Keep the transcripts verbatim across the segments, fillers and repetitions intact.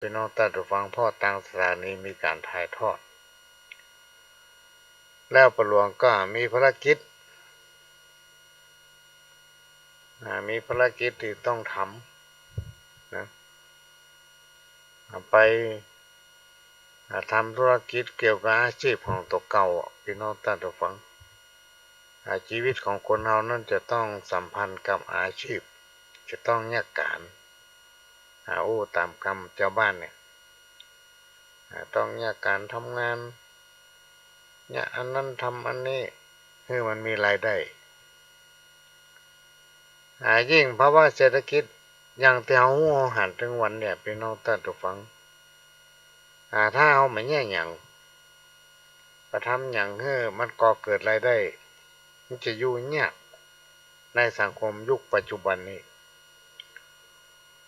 ปี้น้องต้านผู้ฟัง เพราะตางสถานีมีก๋านถ่ายทอด แล้วป้าหลวงก็มีภารกิจ อ่า มีภารกิจตี้ต้องทำนะ อ่า ไป อ่า ทำธุรกิจเกี่ยวกับอาชีพของตั๋วเก่าอะ ปี้น้องต้านผู้ฟัง อ่า จีวิตของคนเฮานั้นจะต้องสัมพันธ์กับอาชีพ จะต้องเยียะก๋าน อ่า อู้ต๋ามกำจาวบ้านเนี่ย อ่า ต้องเยียะก๋านทำงาน เยียะอันนั้นทำอันนี้ หื้อมันมีรายได้ อ่า ยิ่งภาวะเศรษฐกิจอย่างตี้เฮาฮู้เฮาหันตึงวันเนี่ย ปี้น้องต้านผู้ฟัง อ่า ถ้าเฮาบ่เยียะหยัง บ่ทำหยังหื้อมันก่อเกิดรายได้ มันจะอยู่ยากในสังคมยุคปัจจุบันนี้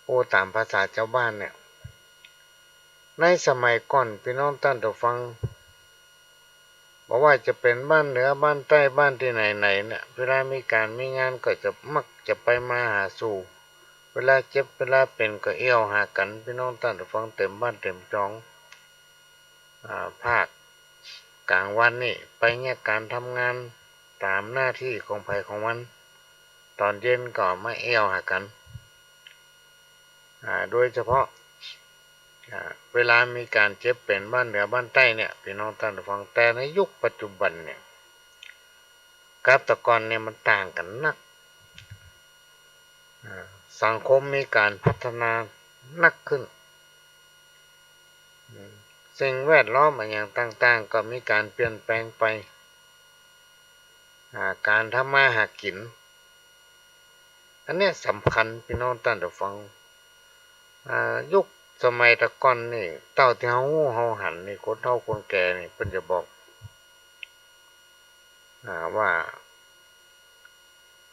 อู้ต๋ามภาษาจาวบ้านเนี่ย ในสมัยก่อนปี้น้องต้านผู้ฟัง บ่ว่าจะเป๋นบ้านเหนือบ้านใต้บ้านตี้ไหนๆ เนี่ย เวลามีก๋านมีงานก็จะมักจะไปมาหาสู่ เวลาเจ็บเวลาเป๋นก็เอี่ยวหากั๋น ปี้น้องต้านผู้ฟัง เต๋มบ้านเต๋มจอง อ่า ภาคก๋างวันนี่ไปเยียะก๋านทำงานต๋ามหน้าตี้ของใผของมัน ต๋อนเย็นก็มาเอี่ยวหากั๋น อ่า โดยเฉพาะ อ่า เวลามีก๋านเจ็บเป๋นบ้านเหนือบ้านใต้เนี่ย ปี้น้องต้านผู้ฟัง แต่ในยุคปัจจุบันเนี่ย กับแต่ก่อนเนี่ยมันต่างกั๋นนัก อ่า สังคมมีก๋านพัฒนานักขึ้น อืม สิ่งแวดล้อมอะหยังต่างๆ ก็มีก๋านเปลี่ยนแปลงไป อ่า ก๋านทำมาหากิ๋น อันเนี้ยสำคัญปี้น้องต้านผู้ฟัง อ่า ยุคสมัยแต่ก่อนนี่ เต้าตี้เฮาฮู้เฮาหันนี่ คนเฒ่าคนแก่นี่เปิ้นจะบอก อ่า ว่า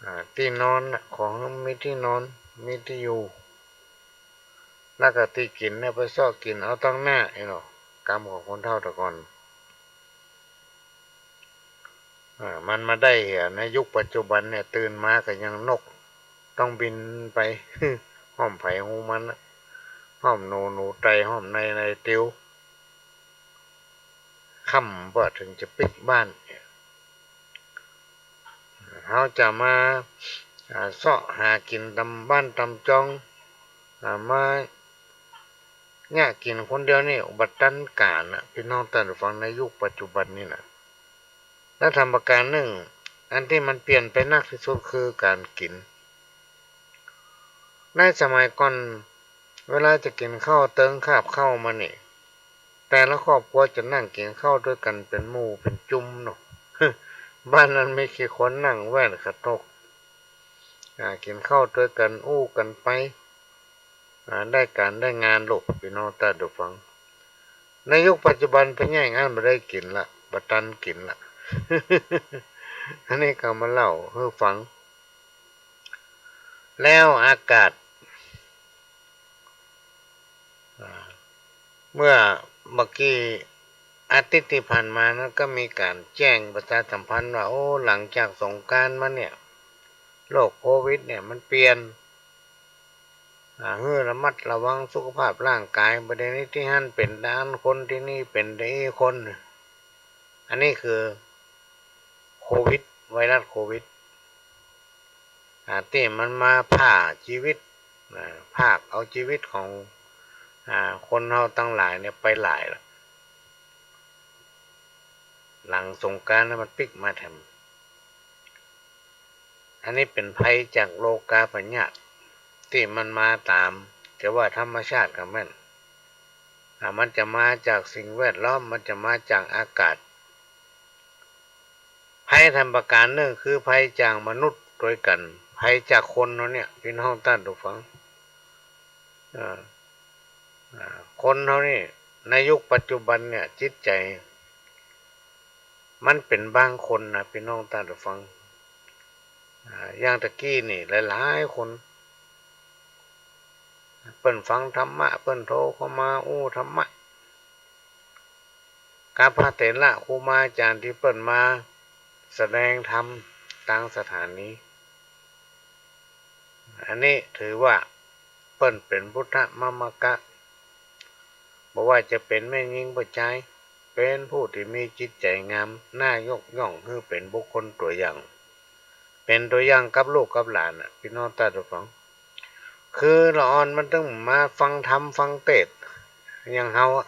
อ่า ตี้นอนน่ะ ขอหื้อมีตี้นอน มีตี้อยู่ แล้วก็ตี้กิ๋นเนี่ยไปเซาะกิ๋นเอาตังหน้า อี้เนาะ กำของคนเฒ่าแต่ก่อน อ่า มันมาได้เหียในยุคปัจจุบันเนี่ย ตื่นมาก็ยังนกต้องบินไป ห้อมไผฮู้มันน่ะ ห้อมหนู หนูไต ห้อมใน ในติว ค่ำบ่าเถิงจะปิ๊กบ้าน เฮาจะมา อ่า เซาะหากิ๋นต๋ามบ้านต๋ามจอง อ่า มาเยียะกิ๋นคนเดียวนี่ บ่ตันก๋านน่ะ ปี้น้องต้านผู้ฟัง ในยุคปัจจุบันนี่น่ะ และธรรมประก๋านนึ่ง อันตี้มันเปลี่ยนไปนักตี้สุดคือก๋านกิ๋น ในสมัยก่อน เวลาจะกิ๋นข้าวเติงคาบข้าวมานี่ แต่ละครอบครัวจะนั่งกิ๋นข้าวตวยกั๋นเป๋นหมู่เป๋นจุมเนาะ บ้านนั้นมีกี่คน นั่งแว่นกระทก อ่า กิ๋นข้าวตวยกั๋น อู้กั๋นไป อ่า ได้ก๋านได้งานลูก ปี้น้องต้านผู้ฟัง ในยุคปัจจุบันเป๋นอย่างอั้น บ่ได้กิ๋นละ บ่ตันกิ๋นละ อันนี้ก็มาเล่าหื้อฟัง แล้วอากาศ อ่า เมื่อบ่ากี้อาทิตย์ตี้ผ่านมานั้นก็มีก๋านแจ้งประชาสัมพันธ์ว่า โอ้ หลังจากสงกรานต์มาเนี่ย โรคโควิดเนี่ยมันเปลี่ยน อ่า หื้อระมัดระวังสุขภาพร่างก๋าย บ่ได้ตี้หั้นเป๋นตี้อั้นคน ตี้นี่เป๋นตี้อี้คน อันนี้คือโควิด ไวรัสโควิด อ่า ตี้มันมาผ่าจีวิต อ่า พรากเอาจีวิตของ อ่า คนเฮาตังหลายเนี่ยไปหลายละ หลังสงกรานต์แล้วมันปิ๊กมาแถม อันนี้เป๋นภัยจากโลกาพยาธิตี้มันมาต๋าม จะว่าธรรมชาติก็แม่น อ่า มันจะมาจากสิ่งแวดล้อม มันจะมาจากอากาศ ภัยธรรมประก๋านนึ่งคือภัยจากมนุษย์ตวยกั๋น ภัยจากคนเฮาเนี่ย ปี้น้องต้านผู้ฟัง เอ่อ อ่า คนเฮานี่ ในยุคปัจจุบันเนี่ย จิตใจ๋ มันเป๋นบางคนนะ ปี้น้องต้านผู้ฟัง อ่า อย่างตะกี้นี่ หลายๆ คน เปิ้นฟังธรรมะ เปิ้นโทรเข้ามาอู้ธรรมะ กับพระเถระครูบาอาจ๋ารย์ตี้เปิ้นมาแสดงธรรมตางสถานี อันนี้ถือว่าเปิ้นเป๋นพุทธมามกะ บ่ว่าจะเป๋นแม่ญิงป้อจาย เป๋นผู้ตี้มีจิตใจ๋งาม น่ายกย่อง หื้อเป๋นบุคคลตั๋วอย่าง เป๋นตั๋วอย่างกับลูกกับหลานน่ะ ปี้น้องต้านผู้ฟัง คือละอ่อนมันตึงมาฟังธรรมฟังเตสน์อย่างเฮาอะ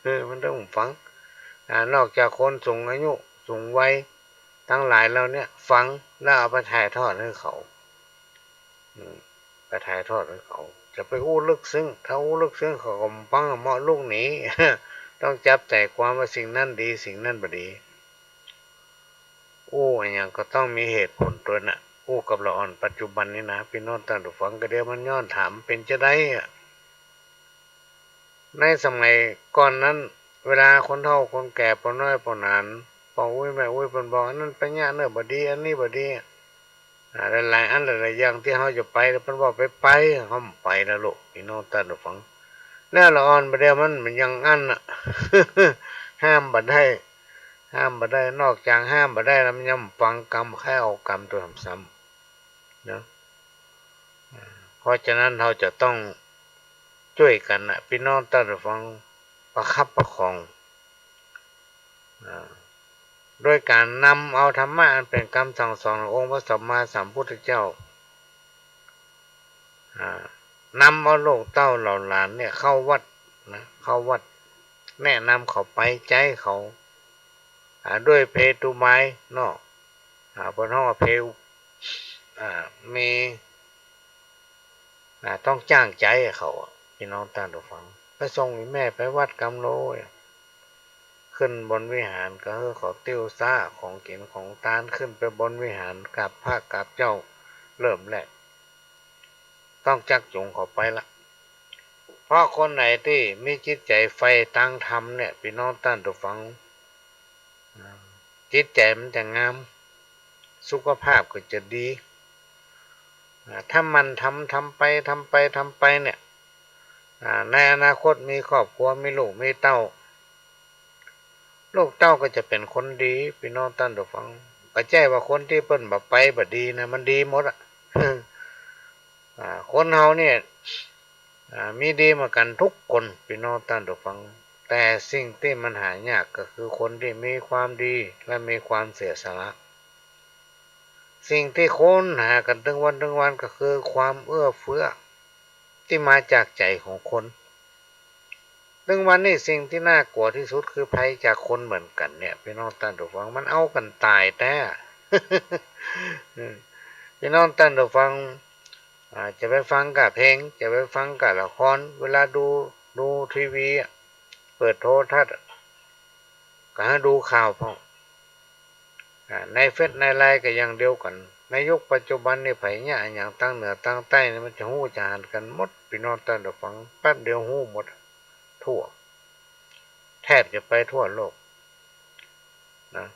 เออ มันตึงฟัง อ่า นอกจากคนสูงอายุสูงวัยตังหลายแล้วเนี่ย ฟังแล้วเอาไปถ่ายทอดหื้อเขา อืม ไปถ่ายทอดหื้อเขา จะไปอู้ลึกซึ้ง ถ้าอู้ลึกซึ้งเขาก็บ่ฟัง เมาะลุกหนี ต้องจับใจ๋ความว่าสิ่งนั้นดี สิ่งนั้นบ่ดี อู้อะหยังก็ต้องมีเหตุผลตวยน่ะ อู้กับละอ่อนปัจจุบันนี่นะ ปี้น้องต้านผู้ฟัง ก็เดี๋ยวมันย้อนถามเป๋นจาใดอะ ในสมัยก่อนนั้น เวลาคนเฒ่าคนแก่ ป้อน้อยป้อหนาน ป้ออุ๊ยแม่อุ๊ยเปิ้นบอก อันนั้นไปเยียะเน่อ บ่ดี อันนี้บ่ดี อ่า หลายๆ อันหลายๆ อย่างตี้เฮาจะไป เปิ้นบอกไป ไป เฮาบ่ไปแล้วลูก ปี้น้องต้านผู้ฟัง แล้วละอ่อนบ่าเดี่ยวมัน มันยังอั้นน่ะ ห้ามบ่ได้ ห้ามบ่ได้ นอกจากห้ามบ่ได้แล้ว มันยังฟังกำ ใค่เอากำตวยซ้ำๆ เนาะ อ่า เพราะฉะนั้นเฮาจะต้องจ้วยกั๋นน่ะ ปี้น้องต้านผู้ฟัง ประคับประคอง อ่า โดยก๋านนำเอาธรรมะอันเป๋นกำสั่งสอนขององค์พระสัมมาสัมพุทธเจ้า อ่า นำเอาลูกเต้าเหล่าหลานเนี่ยเข้าวัดนะ เข้าวัด แนะนำเขาไป ใจ๊เขา อ่า ด้วยเพทุบายเนาะ อ่า เปิ้นฮ้องว่าเพ อ่า มี อ่า ต้องจ้างใจ๊เขาอะ ปี้น้องต้านผู้ฟัง ไปส่งอี่แม่ไปวัดกำโลย ขึ้นบนวิหารก็หื้อเขาติ้วซ้าของกิ๋นของตาน ขึ้นไปบนวิหารกราบพระกราบเจ้า เริ่มแรก ต้องจักจูงเขาไปละ เพราะคนไหนตี้มีจิตใจ๋ใฝ่ตางธรรมเนี่ย ปี้น้องต้านผู้ฟัง อ่า จิตใจ๋มันจะงาม สุขภาพก็จะดี อ่า ถ้าหมั่นทำ ทำไป ทำไป ทำไปเนี่ย อ่า ในอนาคตมีครอบครัว มีลูก มีเต้า ลูกเต้าก็จะเป๋นคนดี ปี้น้องต้านผู้ฟัง บ่ใจ้ว่าคนตี้เปิ้นบ่ไปบ่ดีนะ มันดีหมดอะ อ่า คนเฮาเนี่ย อ่า มีดีเหมือนกั๋นทุกคน ปี้น้องต้านผู้ฟัง แต่สิ่งตี้มันหายากก็คือคนตี้มีความดีและมีความเสียสละ สิ่งตี้ค้นหากั๋นตึงวันตึงวันก็คือความเอื้อเฟื้อตี้มาจากใจ๋ของคน ตึงวันนี้สิ่งตี้น่ากลัวตี้สุดคือภัยจากคนเหมือนกั๋นเนี่ย ปี้น้องต้านผู้ฟัง มันเอากั๋นต๋ายแต๊ อืม ปี้น้องต้านผู้ฟัง อ่า จะไปฟังก้าเพลง จะไปฟังก้าละคร เวลาดู ดูทีวีอะ เปิดโทรทัศน์อะ ก็หื้อดูข่าวพ่อง อ่า ในเฟซในไลน์ก็อย่างเดียวกั๋น ในยุคปัจจุบันนี่ใผเยียะอะหยังตางเหนือตางใต้นี่มันจะฮู้จะหันกั๋นหมด ปี้น้องต้านผู้ฟัง แป๊บเดียวฮู้หมด ทั่ว แทบจะไปทั่วโลก นะ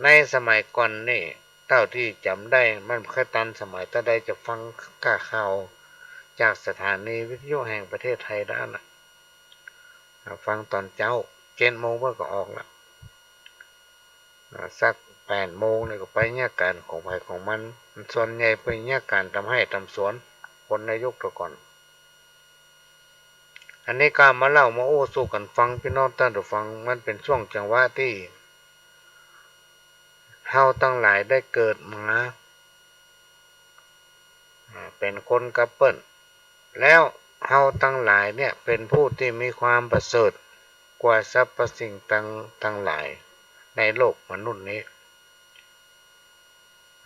ในสมัยก่อนนี่ เต้าตี้จ๋ำได้ มันบ่ค่อยตันสมัย เต้าใดจะฟังก้าข่าวจากสถานีวิทยุแห่งประเทศไทยได้น่ะ อ่า ฟังต๋อนเจ๊า เจ็ดโมงเปิ้นก็ออกละ อ่า สักแปดโมงนี่ก็ไปเยียะก๋านของใผของมัน ส่วนใหญ่ไปเยียะก๋านต๋ามไฮ่ต๋ามสวน คนในยุคแต่ก่อน อันนี้ก็มาเล่ามาอู้สู่กั๋นฟัง ปี้น้องต้านผู้ฟัง มันเป๋นช่วงจังหวะตี้เฮาตังหลายได้เกิดมา อ่า เป๋นคนกับเปิ้น แล้วเฮาตังหลายเนี่ยเป๋นผู้ตี้มีความประเสริฐกว่าสรรพสิ่งตัง ตังหลายในโลกมนุษย์นี้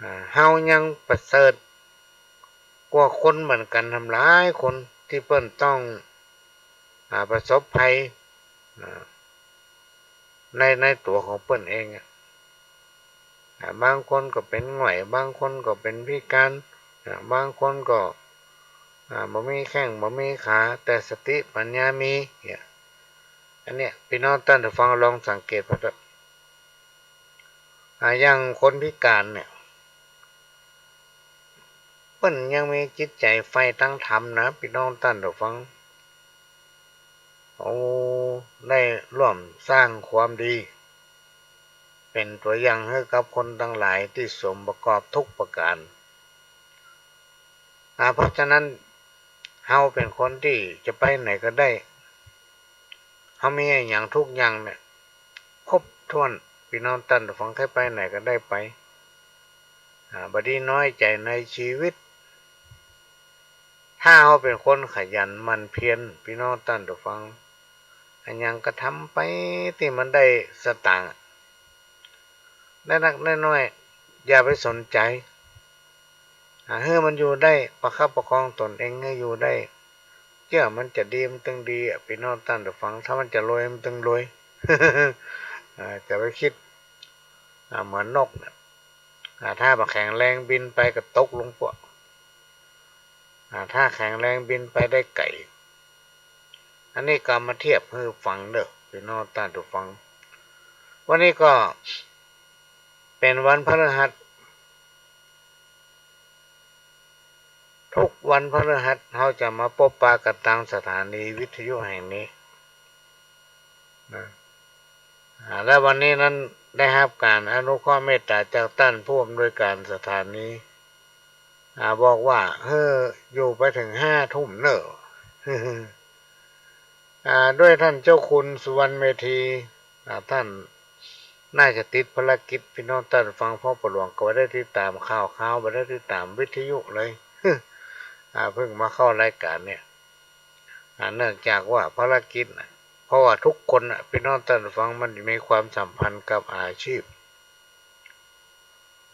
อ่า เฮายังประเสริฐกว่าคนเหมือนกั๋นตั้งหลายคนตี้เปิ้นต้อง อ่า ประสบภัย อ่า ใน ในตั๋วของเปิ้นเองอะ อ่า บางคนก็เป๋นง่อย บางคนก็เป๋นพิก๋าน อ่า บางคนก็ อ่า บ่มีแข้งบ่มีขา แต่สติปัญญามี เนี่ย อันเนี้ย ปี้น้องต้านผู้ฟังลองสังเกตเปิ้นเต๊อะ อ่า อย่างคนพิก๋านเนี่ย เปิ้นยังมีจิตใจ๋ใฝ่ตางธรรมนะ ปี้น้องต้านผู้ฟัง โอ้ ได้ร่วมสร้างความดี เป๋นตั๋วอย่างหื้อกับคนตังหลายตี้สมประกอบทุกประก๋าน อ่า เพราะฉะนั้น เฮาเป๋นคนตี้จะไปไหนก็ได้ เขามีอะหยังทุกอย่างเนี่ย ครบถ้วน ปี้น้องต้านผู้ฟัง ใค่ไปไหนก็ได้ไป อ่า บ่ดีน้อยใจ๋ในชีวิต ถ้าเฮาเป๋นคนขยันหมั่นเพียร ปี้น้องต้านผู้ฟัง อะหยังก็ทำไปตี้มันได้สตางค์ น้อยๆ น้อยๆ อย่าไปสนใจ๋ อ่า หื้อมันอยู่ได้ ประคับประคองตนเองหื้ออยู่ได้ เจื้อมันจะดีมันตึงดีอะ ปี้น้องต้านผู้ฟัง ถ้ามันจะรวยมันตึงรวย อ่า จะไปกึ๊ด อ่า เหมือนนกเนี่ย อ่า ถ้าบ่แข็งแรงบินไปก็ตกลงป้อ อ่า ถ้าแข็งแรงบินไปได้ไก๋ อันนี้ก็มาเทียบหื้อฟังเน่อ ปี้น้องต้านผู้ฟัง วันนี้ก็เป๋นวันพฤหัส ทุกวันพฤหัสเฮาจะมาปบปะกั๋นตางสถานีวิทยุแห่งนี้นะ อ่า และวันนี้นั้นได้ฮับก๋านอนุเคราะห์เมตต๋าจากต้านผู้อำนวยก๋านสถานี อ่า บอกว่า หื้ออยู่ไปเถิงห้าทุ่มเน่อ อ่า ด้วยต้านเจ้าคุณสุวรรณเมธี อ่า ต้านน่าจะติดภารกิจ ปี้น้องต้านผู้ฟัง เพราะป้อหลวงก็บ่ได้ติดต๋ามข่าวคราว บ่ได้ติดต๋ามวิทยุเลย อ่า เพิ่งมาเข้ารายก๋านเนี่ย อ่า เนื่องจากว่าภารกิจน่ะ เพราะว่าทุกคนน่ะ ปี้น้องต้านผู้ฟัง มันมีความสัมพันธ์กับอาชีพ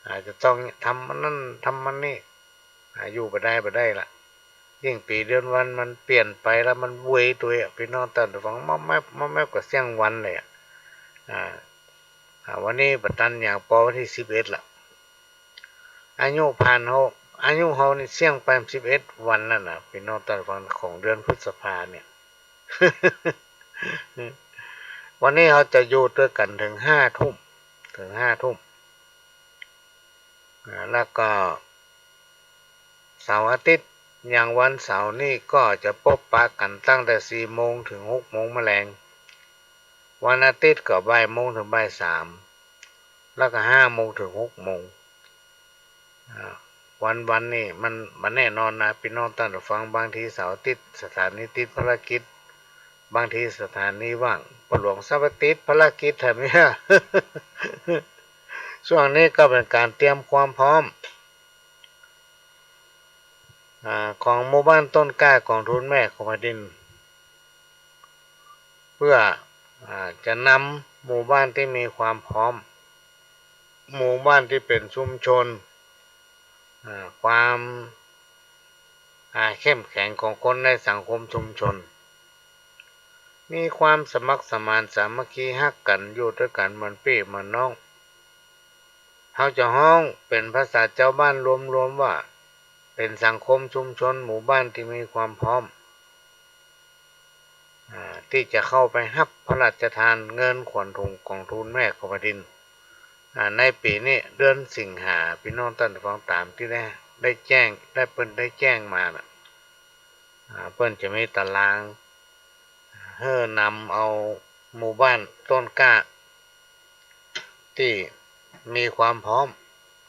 อาจจะต้องทำอันนั้นทำอันนี้ อ่า อยู่บ่ได้บ่ได้ละ ยิ่งปี๋เดือนวันมันเปลี่ยนไปแล้วมันเวยตวยอะ ปี้น้องต้านผู้ฟัง มอบแมบ มอบแมบกับเสี้ยงวันเลยอะ อ่า อ่า วันนี้บ่ตันหยัง ปอวันตี้สิบเอ็ดละ อายุผ่านเฮา อายุเฮานี่เสี้ยงไปสิบเอ็ดวันแล้วนะ ปี้น้องต้านผู้ฟัง ของเดือนพฤษภาเนี่ย วันนี้เฮาจะอยู่ตวยกั๋นเถิงห้าทุ่ม เถิงห้าทุ่ม อ่า แล้วก็เสาร์อาทิตย์ อย่างวันเสาร์นี่ก็จะปบปะกั๋นตั้งแต่สี่โมงเถิงหกโมงมะแลง วันอาทิตย์ก็บ่ายโมงเถิงบ่ายสาม แล้วก็ห้าโมงเถิงหกโมง อ่า วันๆ นี่มัน มันแน่นอนนะ ปี้น้องต้านผู้ฟัง บางทีเสาร์อาทิตย์สถานีติดภารกิจ บางทีสถานีว่าง ป้อหลวงสับติดภารกิจแถมเนี่ย ช่วงนี้ก็เป๋นก๋านเตรียมความพร้อม อ่า ของหมู่บ้านต้นกล้ากองทุนแม่ของแผ่นดิน เพื่อ อ่า จะนำหมู่บ้านตี้มีความพร้อม หมู่บ้านตี้เป๋นชุมชน อ่า ความ อ่า เข้มแข็งของคนในสังคมชุมชน มีความสมัครสมานสามัคคีฮักกั๋น อยู่ตวยกั๋นเหมือนปี้เหมือนน้อง เฮาจะฮ้องเป๋นภาษาจาวบ้านรวมๆ ว่า เป๋นสังคมชุมชนหมู่บ้านตี้มีความพร้อม อ่า ตี้จะเข้าไปฮับพระราชทานเงินขวัญถุงกองทุนแม่ของแผ่นดิน อ่า ในปี๋นี้เดือนสิงหา ปี้น้องต้านผู้ฟัง ต๋ามตี้ได้ ได้แจ้ง ได้ เปิ้นได้แจ้งมาน่ะ อ่า เปิ้นจะมีต๋าราง หื้อนำเอาหมู่บ้านต้นกล้า ตี้มีความพร้อม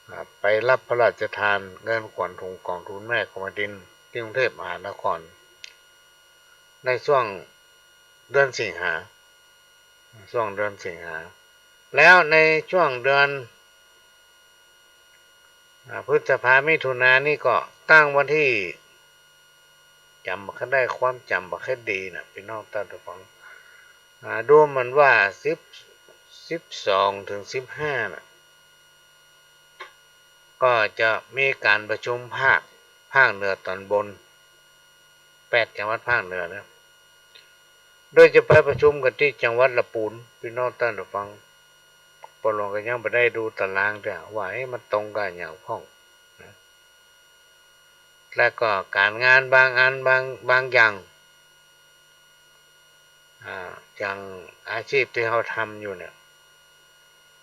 อ่า ไปฮับพระราชทานเงินขวัญถุงกองทุนแม่ของแผ่นดิน ตี้กรุงเทพมหานคร ในช่วงเดือนสิงหา ช่วงเดือนสิงหา แล้วในช่วงเดือน อ่า พฤษภา มิถุนานี่ก็ตั้งวันตี้ จ๋ำบ่ค่อยได้ ความจ๋ำบ่ค่อยดีน่ะ ปี้น้องต้านผู้ฟัง อ่า ดูเหมือนว่าสิบ สิบสองเถิงสิบห้าน่ะ ก็จะมีก๋านประชุมภาค ภาคเหนือต๋อนบน แปดจังหวัดภาคเหนือนะ โดยจะไปประชุมกั๋นตี้จังหวัดละปูน ปี้น้องต้านผู้ฟัง ป้อหลวงก็ยังบ่ได้ดูต๋ารางเตื้อ ว่า เอ๊ะ มันตรงกับอะหยังพ่องนะ แล้วก็ก๋านงานบางอัน บาง บางอย่าง อ่า อย่างอาชีพตี้เฮาทำอยู่เนี่ย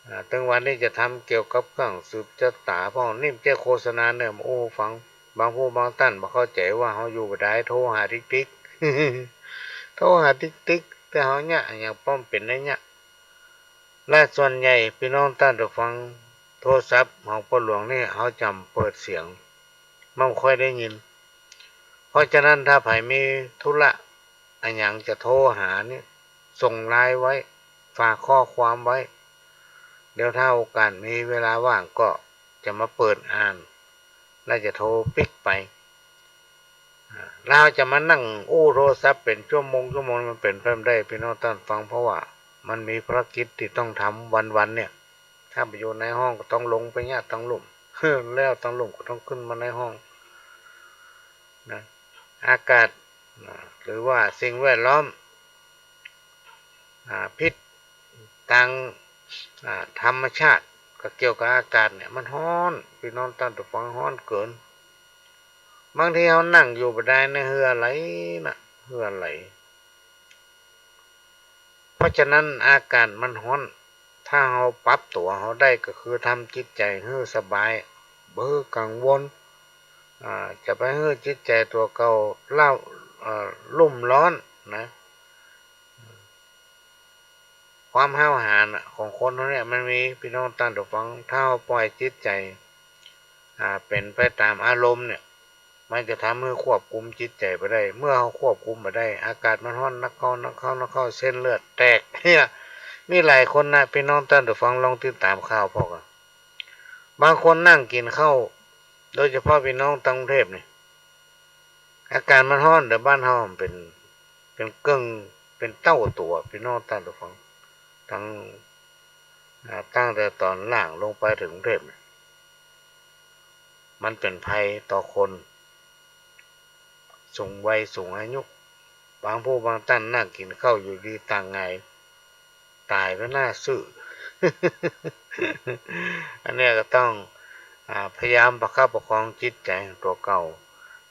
อ่า ตึงวันนี้จะทำเกี่ยวกับเครื่องสืบจะต๋าพ่อง นี่บ่ใจ้โฆษณาเน่อ โอ้ ฟัง บางผู้บางต้านบ่เข้าใจ๋ว่าเฮาอยู่บ่ได้ โทรหาติ๊กติ๊ก โทรหาติ๊กติ๊ก แต่เฮาเยียะอะหยังป้อมเป๋นได้เยียะ และส่วนใหญ่ปี้น้องต้านผู้ฟัง โทรศัพท์ของป้อหลวงนี่เฮาจ๋ำเปิดเสียง บ่ค่อยได้ยิน เพราะฉะนั้นถ้าใผมีธุระอะหยังจะโทรหานี่ ส่งไลน์ไว้ ฝากข้อความไว้ เดี๋ยวถ้าโอกาสมีเวลาว่างก็จะมาเปิดอ่าน และจะโทรปิ๊กไป อ่า เฮาจะมานั่งอู้โทรศัพท์เป๋นชั่วโมงชั่วโมง มันเป๋นไปบ่ได้ ปี้น้องต้านฟัง เพราะว่ามันมีภารกิจตี้ต้องทำวันๆ เนี่ย ถ้าไปอยู่ในห้องก็ต้องลงไปเยียะตังลุ่ม แล้วตังลุ่มก็ต้องขึ้นมาในห้องนะ อากาศนะ หรือว่าสิ่งแวดล้อม อ่า พิษตาง อ่า ธรรมชาติ ก็เกี่ยวกับอากาศเนี่ย มันฮ้อน ปี้น้องต้านฟัง ฮ้อนเกิน บางทีเฮานั่งอยู่บ่ได้นะ เหื่อไหลนะ เหื่อไหล เพราะฉะนั้นอากาศมันฮ้อน ถ้าเฮาปรับตั๋วเฮาได้ก็คือทำจิตใจ๋หื้อสบาย บ่หื้อกังวล อ่า จะไปหื้อจิตใจ๋ตั๋วเก่าเล่า เอ่อ ลุ่มร้อนนะ ความห้าวหาญน่ะของคนเฮาเนี่ยมันมี ปี้น้องต้านฟัง ถ้าเฮาปล่อยจิตใจ๋ อ่า เป๋นไปต๋ามอารมณ์เนี่ย มันจะทำหื้อควบคุมจิตใจ๋บ่ได้ เมื่อเฮาควบคุมบ่ได้ อากาศมันฮ้อนนักเข้า นักเข้า นักเข้า เส้นเลือดแตก เนี่ย มีหลายคนนะ ปี้น้องต้านฟัง ลองติดต๋ามข่าวพวกอะ บางคนนั่งกิ๋นข้าว โดยเฉพาะปี้น้องตางกรุงเทพฯ นี่ อากาศมันฮ้อน แต่บ้านเฮามันเป๋น เป๋นเกิ่ง เป๋นเต้าตั๋ว ปี้น้องต้านฟัง ตัง อ่า ตั้งแต่ต๋อนล่างลงไปเถิงกรุงเทพฯ เนี่ย มันเป๋นภัยต่อคนสูงวัยสูงอายุ บางผู้บางต้านนั่งกิ๋นข้าวอยู่ดีตางหงาย ต๋ายไปหน้าซื่อ อันเนี้ยก็ต้อง อ่า พยายามประคับประคองจิตใจ๋ตั๋วเก่า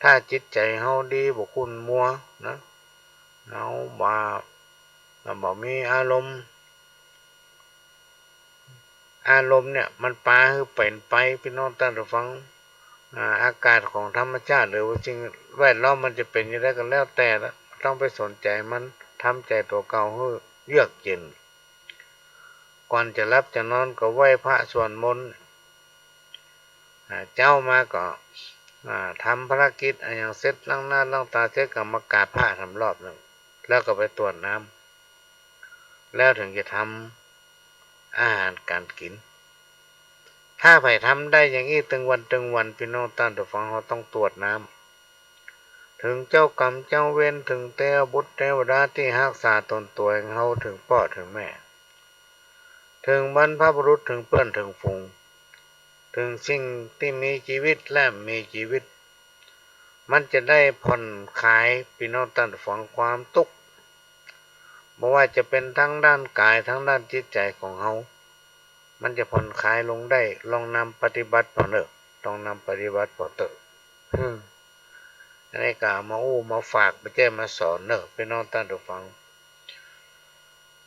ถ้าจิตใจ๋เฮาดี บ่ขุ่นมัวนะ เฮาบ่ บ่มีอารมณ์ อารมณ์เนี่ยมันปาหื้อเป๋นไป ปี้น้องต้านฟัง อ่า อากาศของธรรมชาติ หรือว่าสิ่งแวดล้อมมันจะเป๋นจะใดก็แล้วแต่ละ บ่ต้องไปสนใจ๋มัน ทำใจ๋ตั๋วเก่าหื้อเยือกเย็น ก่อนจะหลับจะนอนก็ไหว้พระสวดมนต์ อ่า เจ๊ามาก็ อ่า ทำภารกิจอะหยังเสร็จ ล้างหน้าล้างต๋าเสร็จก็มากราบพระสามรอบนึ่ง แล้วก็ไปตวดน้ำ แล้วเถิงจะทำอาหารก๋านกิ๋น ถ้าใผทำได้อย่างอี้ตึงวันตึงวัน ปี้น้องต้านฟัง เฮาต้องตวดน้ำ เถิงเจ้ากรรมเจ้าเวร เถิงเตวบุตรเตวดาตี้ฮักษาต๋นตั๋วแห่งเฮา เถิงป้อเถิงแม่ เถิงบรรพบุรุษ เถิงเปื้อนเถิงฝูง เถิงสิ่งตี้มีจีวิตและบ่มีจีวิต มันจะได้ผ่อนคลาย ปี้น้องต้านฟัง ความตุ๊กข์ บ่ว่าจะเป๋นตางด้านก๋าย ตางด้านจิตใจ๋ของเฮา มันจะผ่อนคลายลงได้ ลองนำปฏิบัติผ่อเน่อ ลองนำปฏิบัติผ่อเต๊อะ อืม อันนี้ก็เอามาอู้มาฝาก บ่ใจ้มาสอนเน่อ ปี้น้องต้านฟัง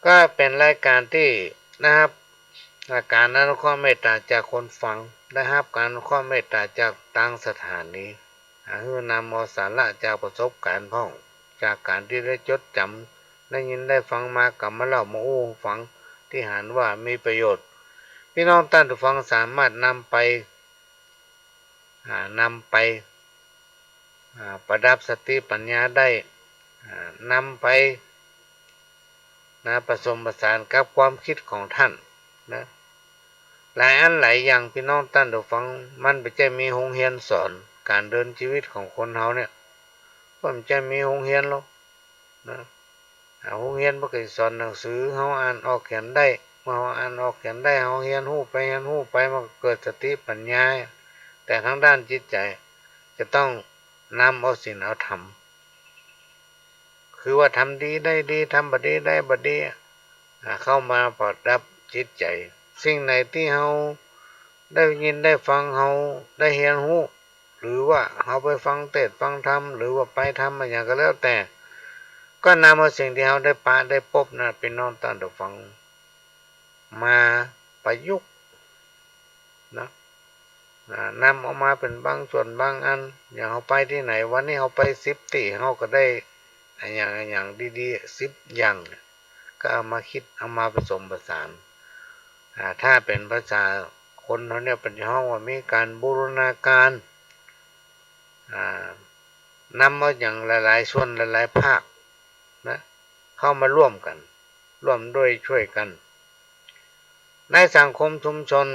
ก็เป๋นรายก๋านตี้ได้ฮับ อา ก๋านอนุเคราะห์เมตต๋าจากคนฟัง ได้ฮับก๋านอนุเคราะห์เมตต๋าจากตางสถานี อ่า หื้อนำเอาสาระจากประสบก๋ารณ์พ่อง จากก๋านตี้ได้จดจ๋ำ ได้ยินได้ฟังมา ก็มาเล่ามาอู้ฟัง ตี้หันว่ามีประโยชน์ ปี้น้องต้านฟังสามารถนำไป อ่า นำไป อ่า ประดับสติปัญญาได้ อ่า นำไป นะ ผสมผสานกับความกึ๊ดของต้านนะ หลายอันหลายอย่าง ปี้น้องต้านฟัง มันบ่ใจ้มีโฮงเฮียนสอนก๋านเดินจีวิตของคนเฮาเนี่ย บ่ใจ้มีโฮงเฮียนหรอกนะ อ่า โฮงเฮียนเปิ้นก็สอนหนังสือ เฮาอ่านออกเขียนได้ เมื่อเฮาอ่านออกเขียนได้ เฮาเฮียนฮู้ไป เฮียนฮู้ไป มันก็เกิดสติปัญญา แต่ตางด้านจิตใจ๋ จะต้องนำเอาศีลเอาธรรม คือว่าทำดีได้ดี ทำบ่ดีได้บ่ดี อ่า เข้ามาประดับจิตใจ๋ สิ่งไหนตี้เฮาได้ยินได้ฟัง เฮาได้เฮียนฮู้ หรือว่าเฮาไปฟังเตสน์ฟังธรรม หรือว่าไปทำอะหยังก็แล้วแต่ ก็นำเอาสิ่งตี้เฮาได้ปะได้ปบนะ ปี้น้องต้านฟัง มาประยุกต์นะ อ่า นำเอามาเป๋นบางส่วนบางอัน อย่างเฮาไปตี้ไหน วันนี้เฮาไปสิบตี้ เฮาก็ได้อะหยังอะหยังดีๆ สิบอย่างเนี่ย ก็เอามาคิด เอามาผสมผสาน อ่า ถ้าเป๋นภาษาคนเฮาเนี่ย เปิ้นจะฮ้องว่ามีก๋านบูรณาการ อ่า นำเอาอย่างหลายๆ ส่วนหลายๆ ภาคนะ เข้ามาร่วมกั๋น ร่วมด้วยช่วยกั๋น ในสังคมชุมชน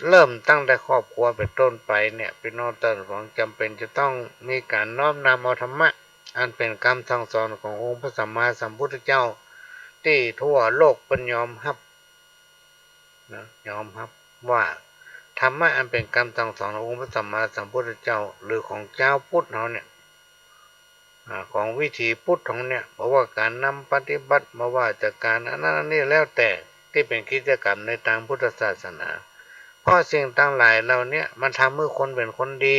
เริ่มตั้งแต่ครอบครัวเป๋นต้นไปเนี่ย ปี้น้องต้านฟังจ๋ำเป๋นจะต้องมีก๋านน้อมนำเอาธรรมะ อันเป๋นกำสั่งสอนขององค์พระสัมมาสัมพุทธเจ้า ตี้ทั่วโลกเปิ้นยอมฮับ นะ ยอมฮับว่าธรรมะอันเป๋นกำสั่งสอนขององค์พระสัมมาสัมพุทธเจ้า หรือของจาวพุทธเฮาเนี่ย อ่า ของวิถีพุทธเฮาเนี่ย บ่ว่าก๋านนำปฏิบัติ บ่ว่าจะก๋านอันนั้นอันนี้แล้วแต่ ตี้เป๋นกิจกรรมในตางพุทธศาสนา เพราะสิ่งตังหลายเหล่าเนี้ยมันทำหื้อคนเป๋นคนดี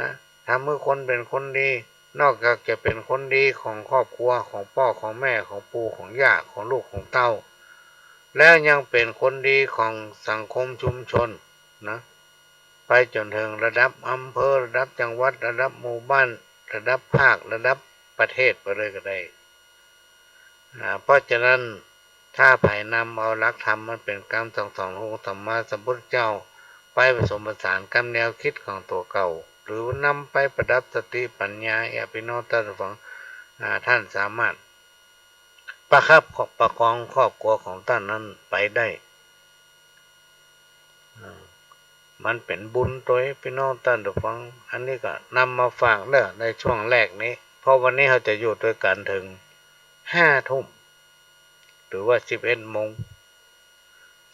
นะ ทำหื้อคนเป๋นคนดี นอกจากจะเป๋นคนดีของครอบครัว ของป้อของแม่ ของปู่ของย่า ของลูกของเต้า แล้วยังเป๋นคนดีของสังคมชุมชนนะ ไปจ๋นเถิงระดับอำเภอ ระดับจังหวัด ระดับหมู่บ้าน ระดับภาค ระดับประเทศไปเลยก็ได้ อ่า เพราะฉะนั้น ถ้าใผนำเอาหลักธรรมอันเป๋นกำสั่งสอนขององค์สัมมาสัมพุทธเจ้า ไปผสมผสานกับแนวกึ๊ดของตั๋วเก่า หรือนำไปประดับสติปัญญา เออ ปี้น้องต้านฟัง อ่า ต้านสามารถประคับประคองครอบครัวของต้านนั้นไปได้ อ่า มันเป๋นบุญตวย ปี้น้องต้านฟัง อันนี้ก็นำมาฝากเน่อในช่วงแรกนี้ เพราะวันนี้เฮาจะอยู่ตวยกั๋นเถิงห้าทุ่ม หรือว่าสิบเอ็ดโมง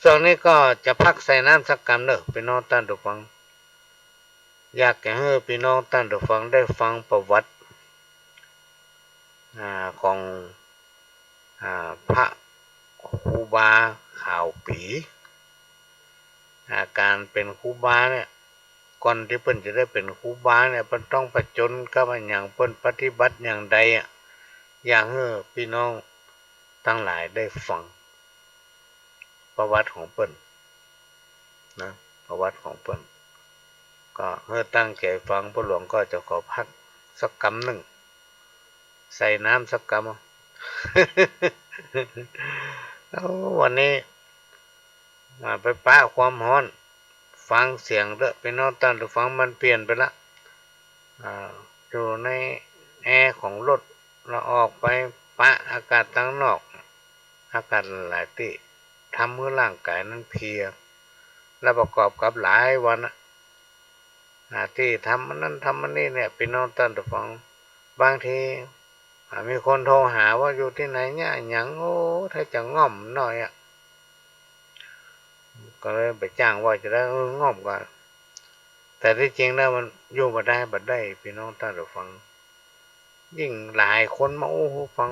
ช่วงนี้ก็จะพักใส่น้ำสักกำเน่อ ปี้น้องต้านฟัง อยากจะหื้อปี้น้องต้านฟังได้ฟังประวัติ อ่า ของ อ่า พระครูบาขาวปี๋ อ่า ก๋านเป๋นครูบาเนี่ย ก่อนตี้เปิ้นจะได้เป๋นครูบาเนี่ย เปิ้นต้องผจญกับอะหยัง เปิ้นปฏิบัติอย่างใดอะ อยากหื้อปี้น้องตังหลายได้ฟังประวัติของเปิ้นนะ ประวัติของเปิ้น ก็หื้อตั้งใจ๋ฟัง ป้อหลวงก็จะขอพักสักกำนึ่ง ใส่น้ำสักกำ เอ้า วันนี้ อ่า ไปปะความฮ้อน ฟังเสียงเต๊อะ ปี้น้องต้านฟัง มันเปลี่ยนไปละ อ่า อยู่ในแอร์ของรถ แล้วออกไปปะอากาศตังนอก อากาศหลายๆ ตี้ ทำหื้อร่างก๋ายนั้นเพลีย แล้วประกอบกับหลายวันอะ อ่า ตี้ทำอันนั้นทำอันนี้เนี่ย ปี้น้องต้านฟัง บางที อ่า มีคนโทรหาว่าอยู่ตี้ไหนเนี่ย หยัง โอ้ ถ้าจะง่อมหน่อยอะ ก็เลยไปจ้างว่าจะได้ เออ ง่อมก่อน แต่ตี้จริงแล้วมันอยู่บ่ได้ บ่ได้ ปี้น้องต้านฟัง ยิ่งหลายคนมาอู้หื้อฟัง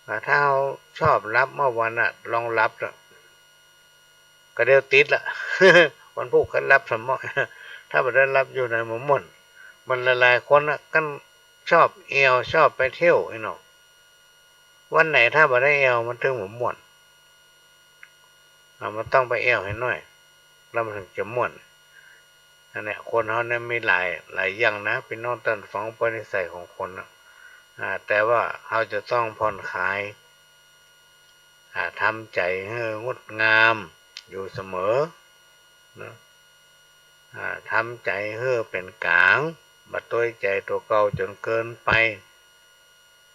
อ่า ถ้าเฮาชอบหลับเมื่อวันน่ะ ลองหลับเถอะ ก็เดี๋ยวติดละ วันพูกก็หลับสมอ ถ้าบ่ได้หลับอยู่ในบ่ม่วน มันหลายๆ คนน่ะ กันชอบแอ่ว ชอบไปเที่ยวอี้เนาะ วันไหนถ้าบ่ได้แอ่วมันเถิงบ่ม่วน อ่า มันต้องไปแอ่วหื้อหน่อย แล้วมันเถิงจะม่วน อันเนี้ย คนเฮาเนี่ยมีหลาย หลายอย่างนะ ปี้น้องต้านฟัง อุปนิสัยของคนน่ะ อ่า แต่ว่าเฮาจะต้องผ่อนคลาย อ่า ทำใจ๋หื้องดงามอยู่เสมอนะ อ่า ทำใจ๋หื้อเป๋นก๋าง บ่ตวยใจ๋ตั๋วเก่าจ๋นเกินไป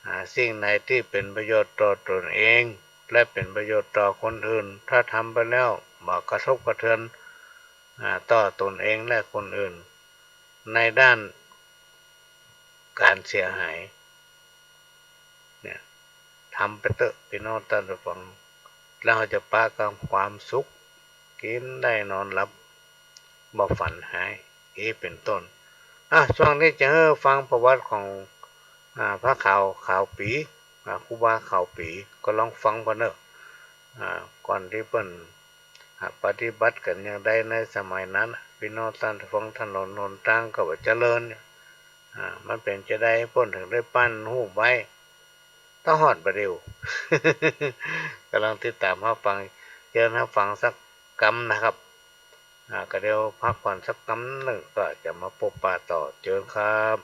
อ่า สิ่งไหนตี้เป๋นประโยชน์ต่อตนเอง และเป๋นประโยชน์ต่อคนอื่น ถ้าทำไปแล้วบ่กระทบกระเทือน อ่า ต่อตนเองและคนอื่น ในด้านก๋านเสียหาย เนี่ย ทำไปเต๊อะ ปี้น้องต้านฟัง แล้วเฮาจะปะกับความสุข กิ๋นได้นอนหลับ บ่ฝันฮ้าย อี้เป๋นต้น อ่ะ ช่วงนี้จะหื้อฟังประวัติของ อ่า พระขาว ขาวปี๋ อ่า ครูบาขาวปี๋ ก็ลองฟังก่อนเน่อ อ่า ก่อนตี้เปิ้น อ่า ปฏิบัติกั๋นอย่างใดในสมัยนั้นน่ะ ปี้น้องต้านฟัง ถนนหนตางก็บ่เจริญเนี่ย อ่า มันเป๋นจาใดเปิ้นเถิงได้ปั้นฮูปไว้ ต๋อฮอดบ่าเดี่ยว ก็ลองติดต๋ามฮับฟัง เจิญฮับฟังสักกำนะครับ อ่า ก็เดี๋ยวพักผ่อนสักกำนึ่ง ก็จะมาปะปะต่อ เจิญครับ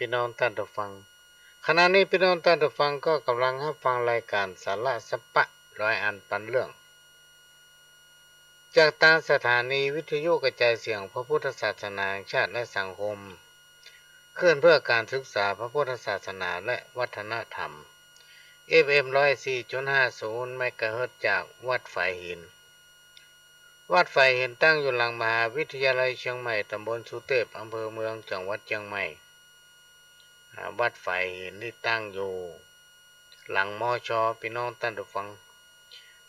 พี่น้องต้านผู้ฟัง ขณะนี้พี่น้องต้านผู้ฟังก็กำลังฮับฟังรายก๋านสาระสะปะร้อยอันปันเรื่อง จากตางสถานีวิทยุกระจายเสียงพระพุทธศาสนาแห่งชาติและสังคม คลื่นเพื่อการศึกษาพระพุทธศาสนาและวัฒนธรรม เอฟเอ็ม ร้อยสี่จุดห้าศูนย์ เมกะเฮิรตซ์ จากวัดฝายหิน วัดฝายหินตั้งอยู่หลังมหาวิทยาลัยเชียงใหม่ ตำบลสุเตพ อำเภอเมือง จังหวัดเชียงใหม่ อ่า วัดฝายหินนี่ตั้งอยู่หลัง มช. พี่น้องต้านผู้ฟัง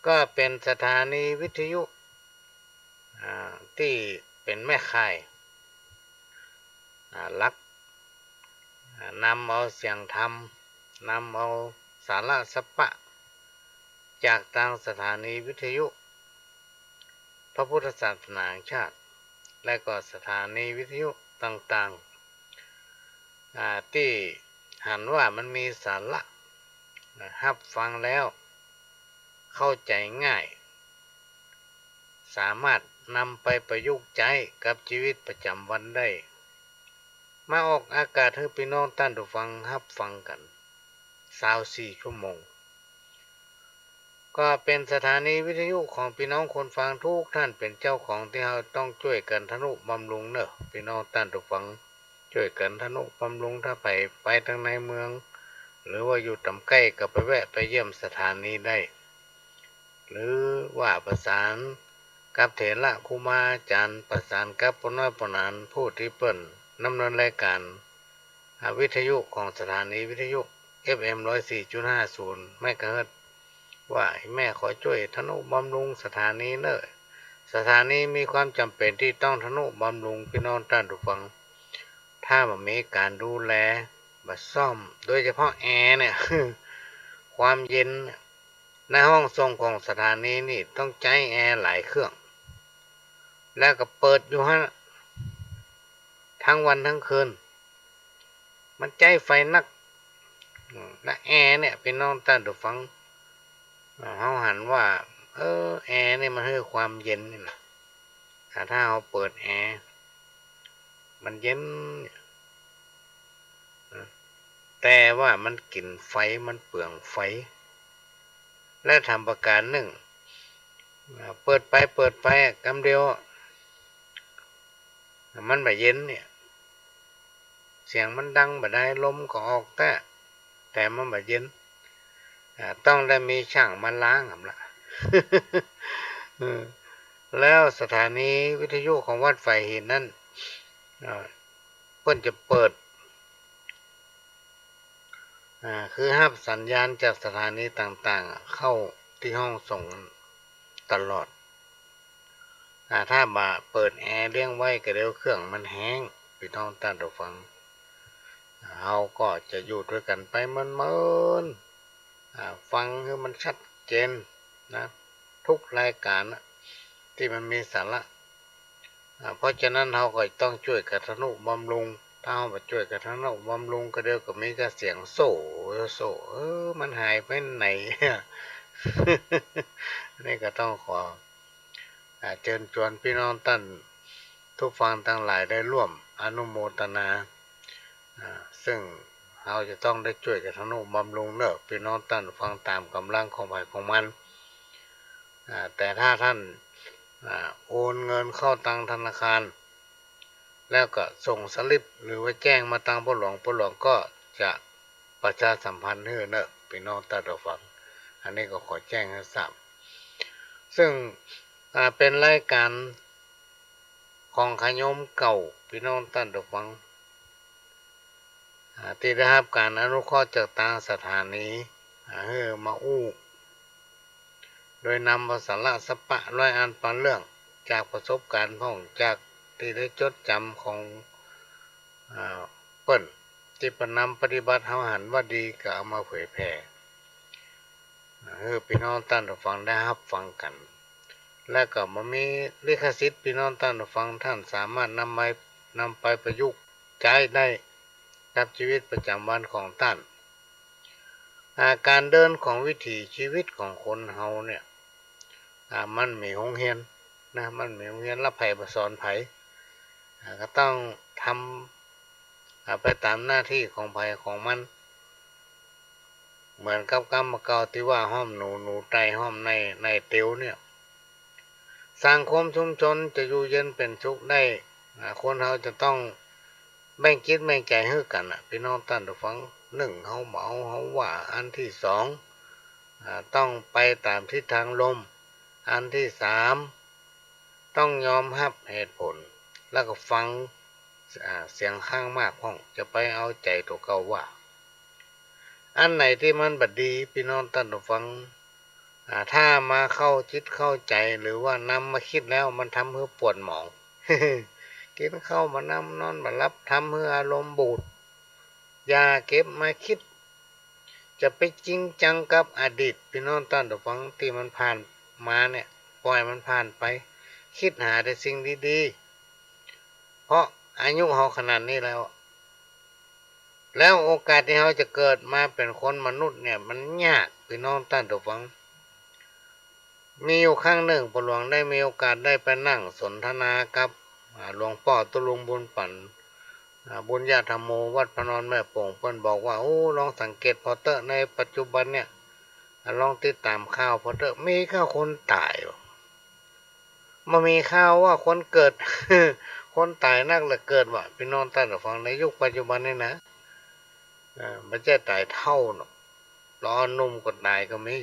ก็เป๋นสถานีวิทยุ อ่า ตี้เป๋นแม่ข่าย อ่า หลัก อ่า นำเอาเสียงธรรม นำเอาสาระสะปะ จากตางสถานีวิทยุพระพุทธศาสนาแห่งชาติ และก็สถานีวิทยุต่างๆ อ่า ตี้หันว่ามันมีสาระ อ่า ฮับฟังแล้วเข้าใจ๋ง่าย สามารถนำไปประยุกต์ใจ๊กับจีวิตประจ๋ำวันได้ มาออกอากาศหื้อพี่น้องต้านผู้ฟังฮับฟังกั๋น ซาวสี่ชั่วโมง ก็เป๋นสถานีวิทยุของพี่น้องคนฟังทุกท่านเป๋นเจ้าของ ตี้เฮาต้องจ้วยกั๋นทะนุบำรุงเน่อ พี่น้องต้านผู้ฟัง จ้วยกั๋นทะนุบำรุง ถ้าใผไปตางในเมือง หรือว่าอยู่ต่ำใก้ก็ไปแวะไปเยี่ยมสถานีได้ หรือว่าประสานกับเถระครูบาอาจ๋ารย์ ประสานกับป้อน้อยป้อหนาน ผู้ตี้เปิ้นดำเนินรายก๋าน อ่า วิทยุของสถานีวิทยุ เอฟเอ็ม ร้อยสี่จุดห้าศูนย์ เมกะเฮิรตซ์ ว่าแม่ขอจ้วยทะนุบำรุงสถานีเน่อ สถานีมีความจ๋ำเป๋นตี้ต้องทะนุบำรุง พี่น้องต้านผู้ฟัง ถ้าบ่มีก๋านดูแล บ่ซ่อม โดยเฉพาะแอร์เนี่ย ความเย็นเนี่ย ในห้องส่งของสถานีนี่ต้องใจ๊แอร์หลายเครื่อง แล้วก็เปิดอยู่หั้น ทั้งวันทั้งคืน มันใจ๊ไฟนัก อืม และแอร์เนี่ย พี่น้องต้านผู้ฟัง อ่า เฮาหันว่า เออ แอร์นี่มันหื้อความเย็นนี่นะ ถ้า ถ้าเฮาเปิดแอร์ มันเย็น แต่ว่ามันกิ๋นไฟ มันเปืองไฟ และแถมประก๋านนึ่ง อ่า เปิดไป เปิดไป กำเดียว มันบ่เย็นเนี่ย เสียงมันดังบ่ได้ ลมก็ออกแต๊ แต่มันบ่เย็น อ่า ต้องได้มีช่างมาล้างอำละ เออ แล้วสถานีวิทยุของวัดฝายหินนั้น อ่า เปิ้นจะเปิด อ่า คือฮับสัญญาณจากสถานีต่างๆ เข้าตี้ห้องส่งตลอด อ่า ถ้าบ่าเปิดแอร์เลี้ยงไว้ก็เดี๋ยวเครื่องมันแฮ้ง พี่น้องต้านผู้ฟัง เฮาก็จะอยู่ตวยกั๋นไปเมินๆ อ่า ฟังหื้อมันชัดเจนนะ ทุกรายก๋านนะ ตี้มันมีสาระ อ่า เพราะฉะนั้นเฮาก็ต้องจ้วยกั๋นทะนุบำรุง ถ้าเฮาบ่จ้วยกั๋นทะนุบำรุงก็เดี๋ยวก็มีแต่เสียงโซ่ โซ่ เออ มันหายไปไหน นี่ก็ต้องขอ อ่า เจิญจวนพี่น้องต้านผู้ฟังตังหลายได้ร่วมอนุโมตนา อ่า ซึ่งเฮาจะต้องได้จ้วยกั๋นทะนุบำรุงเน่อ พี่น้องต้านผู้ฟัง ต๋ามก๋ำลังของใผของมัน อ่า แต่ถ้าต้าน อ่า โอนเงินเข้าตังธนาคาร แล้วก็ส่งสลิปหรือว่าแจ้งมาตังป้อหลวง ป้อหลวงก็จะประชาสัมพันธ์หื้อเน่อ พี่น้องต้านผู้ฟัง อันนี้ก็ขอแจ้งหื้อทราบ ซึ่ง อ่า เป๋นรายก๋านของขะโยมเก่า พี่น้องต้านผู้ฟัง อ่า ตี้ได้ฮับก๋านอนุเคราะห์จากตางสถานี อ่า หื้อมาอู้ โดยนำเอาสาระสะปะร้อยอันปันเรื่อง จากประสบก๋านพ่อง จากตี้ได้จดจ๋ำของ อ่า เปิ้น ตี้เปิ้นนำปฏิบัติ เฮาหันว่าดีก็เอามาเผยแผ่ หื้อพี่น้องต้านผู้ฟังได้ฮับฟังกั๋น และก็บ่มีลิขสิทธิ์ พี่น้องต้านผู้ฟัง ต้านสามารถนำไป นำไปประยุกต์ใจ๊ได้กับจีวิตประจ๋ำวันของต้าน อ่า ก๋านเดินของวิถีชีวิตของคนเฮาเนี่ย อ่า มันมีโฮงเฮียนนะ มันมีโฮงเฮียน แล้วใผบ่สอนใผ อ่า ก็ต้องทำ อ่า ไปต๋ามหน้าตี้ของใผของมัน เหมือนกับกำบ่าเก่าตี้ว่าห้อมหนู หนูไต่ห้อมใน ในเตียวเนี่ย สังคมชุมชนจะอยู่เย็นเป๋นสุขได้ อ่า คนเฮาจะต้องแบ่งจิตแบ่งใจ๋หื้อกั๋นน่ะ ปี้น้องต้านผู้ฟัง นึ่ง เฮาเมา เฮาว่า อันตี้สอง อ่า ต้องไปต๋ามทิศตางลม อันตี้สาม ต้องยอมฮับเหตุผล แล้วก็ฟัง อ่า เสียงข้างมากพ่อง จะไปเอาใจ๋ตั๋วเก่าว่า อันไหนตี้มันบ่ดี ปี้น้องต้านผู้ฟัง อ่า ถ้ามาเข้าจิตเข้าใจ๋ หรือว่านำมาคิดแล้ว มันทำหื้อปวดหมอง กิ๋นข้าวบ่นำ นอนบ่หลับ ทำหื้ออารมณ์บูด อย่าเก็บมาคิด จะไปจริงจังกับอดีต ปี้น้องต้านผู้ฟัง ตี้มันผ่านมาเนี่ย ปล่อยมันผ่านไป คิดหาแต่สิ่งดีๆ เพราะอายุเฮาขนาดนี้แล้ว แล้วโอกาสตี้เฮาจะเกิดมาเป๋นคนมนุษย์เนี่ย มันยาก ปี้น้องต้านผู้ฟัง มีอยู่ครั้งนึ่ง ป้อหลวงได้มีโอกาสได้ไปนั่งสนทนากับ อ่า หลวงป้อตุ๊ลุงบุญปั๋น อ่า บุญญาธัมโม วัดพระนอนแม่โป่ง เปิ้นบอกว่า โอ้ ลองสังเกตผ่อเต๊อะ ในปัจจุบันเนี่ย อ่า ลองติดต๋ามข่าวผ่อเต๊อะ มีก้าคนต๋าย บ่มีข่าวว่าคนเกิด คนต๋ายนักเหลือเกินว่ะ ปี้น้องต้านผู้ฟัง ในยุคปัจจุบันนี่นะ อ่า บ่ใจ้ต๋ายเฒ่าเนาะ ต๋อนหนุ่มก็ต๋ายก็มี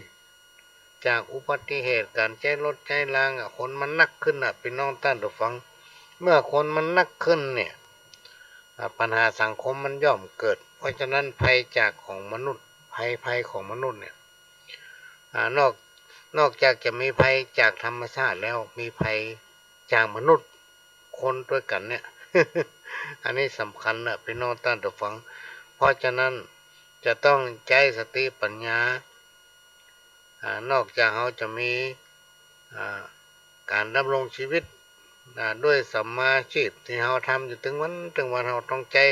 จากอุบัติเหตุก๋านใจ๊รถใจ๊รางอะ คนมันนักขึ้นน่ะ ปี้น้องต้านผู้ฟัง เมื่อคนมันนักขึ้นเนี่ย อ่า ปัญหาสังคมมันย่อมเกิด เพราะฉะนั้นภัยจากของมนุษย์ ภัย ภัยของมนุษย์เนี่ย อ่า นอก นอกจากจะมีภัยจากธรรมชาติแล้ว มีภัยจากมนุษย์คนตวยกั๋นเนี่ย อันนี้สำคัญน่ะ ปี้น้องต้านผู้ฟัง เพราะฉะนั้นจะต้องใจ๊สติปั๋ญญา อ่า นอกจากเฮาจะมี อ่า ก๋านดำรงชีวิต อ่า ด้วยสัมมาอาชีพตี้เฮาทำอยู่ตึงวันตึงวัน เฮาต้องใจ๊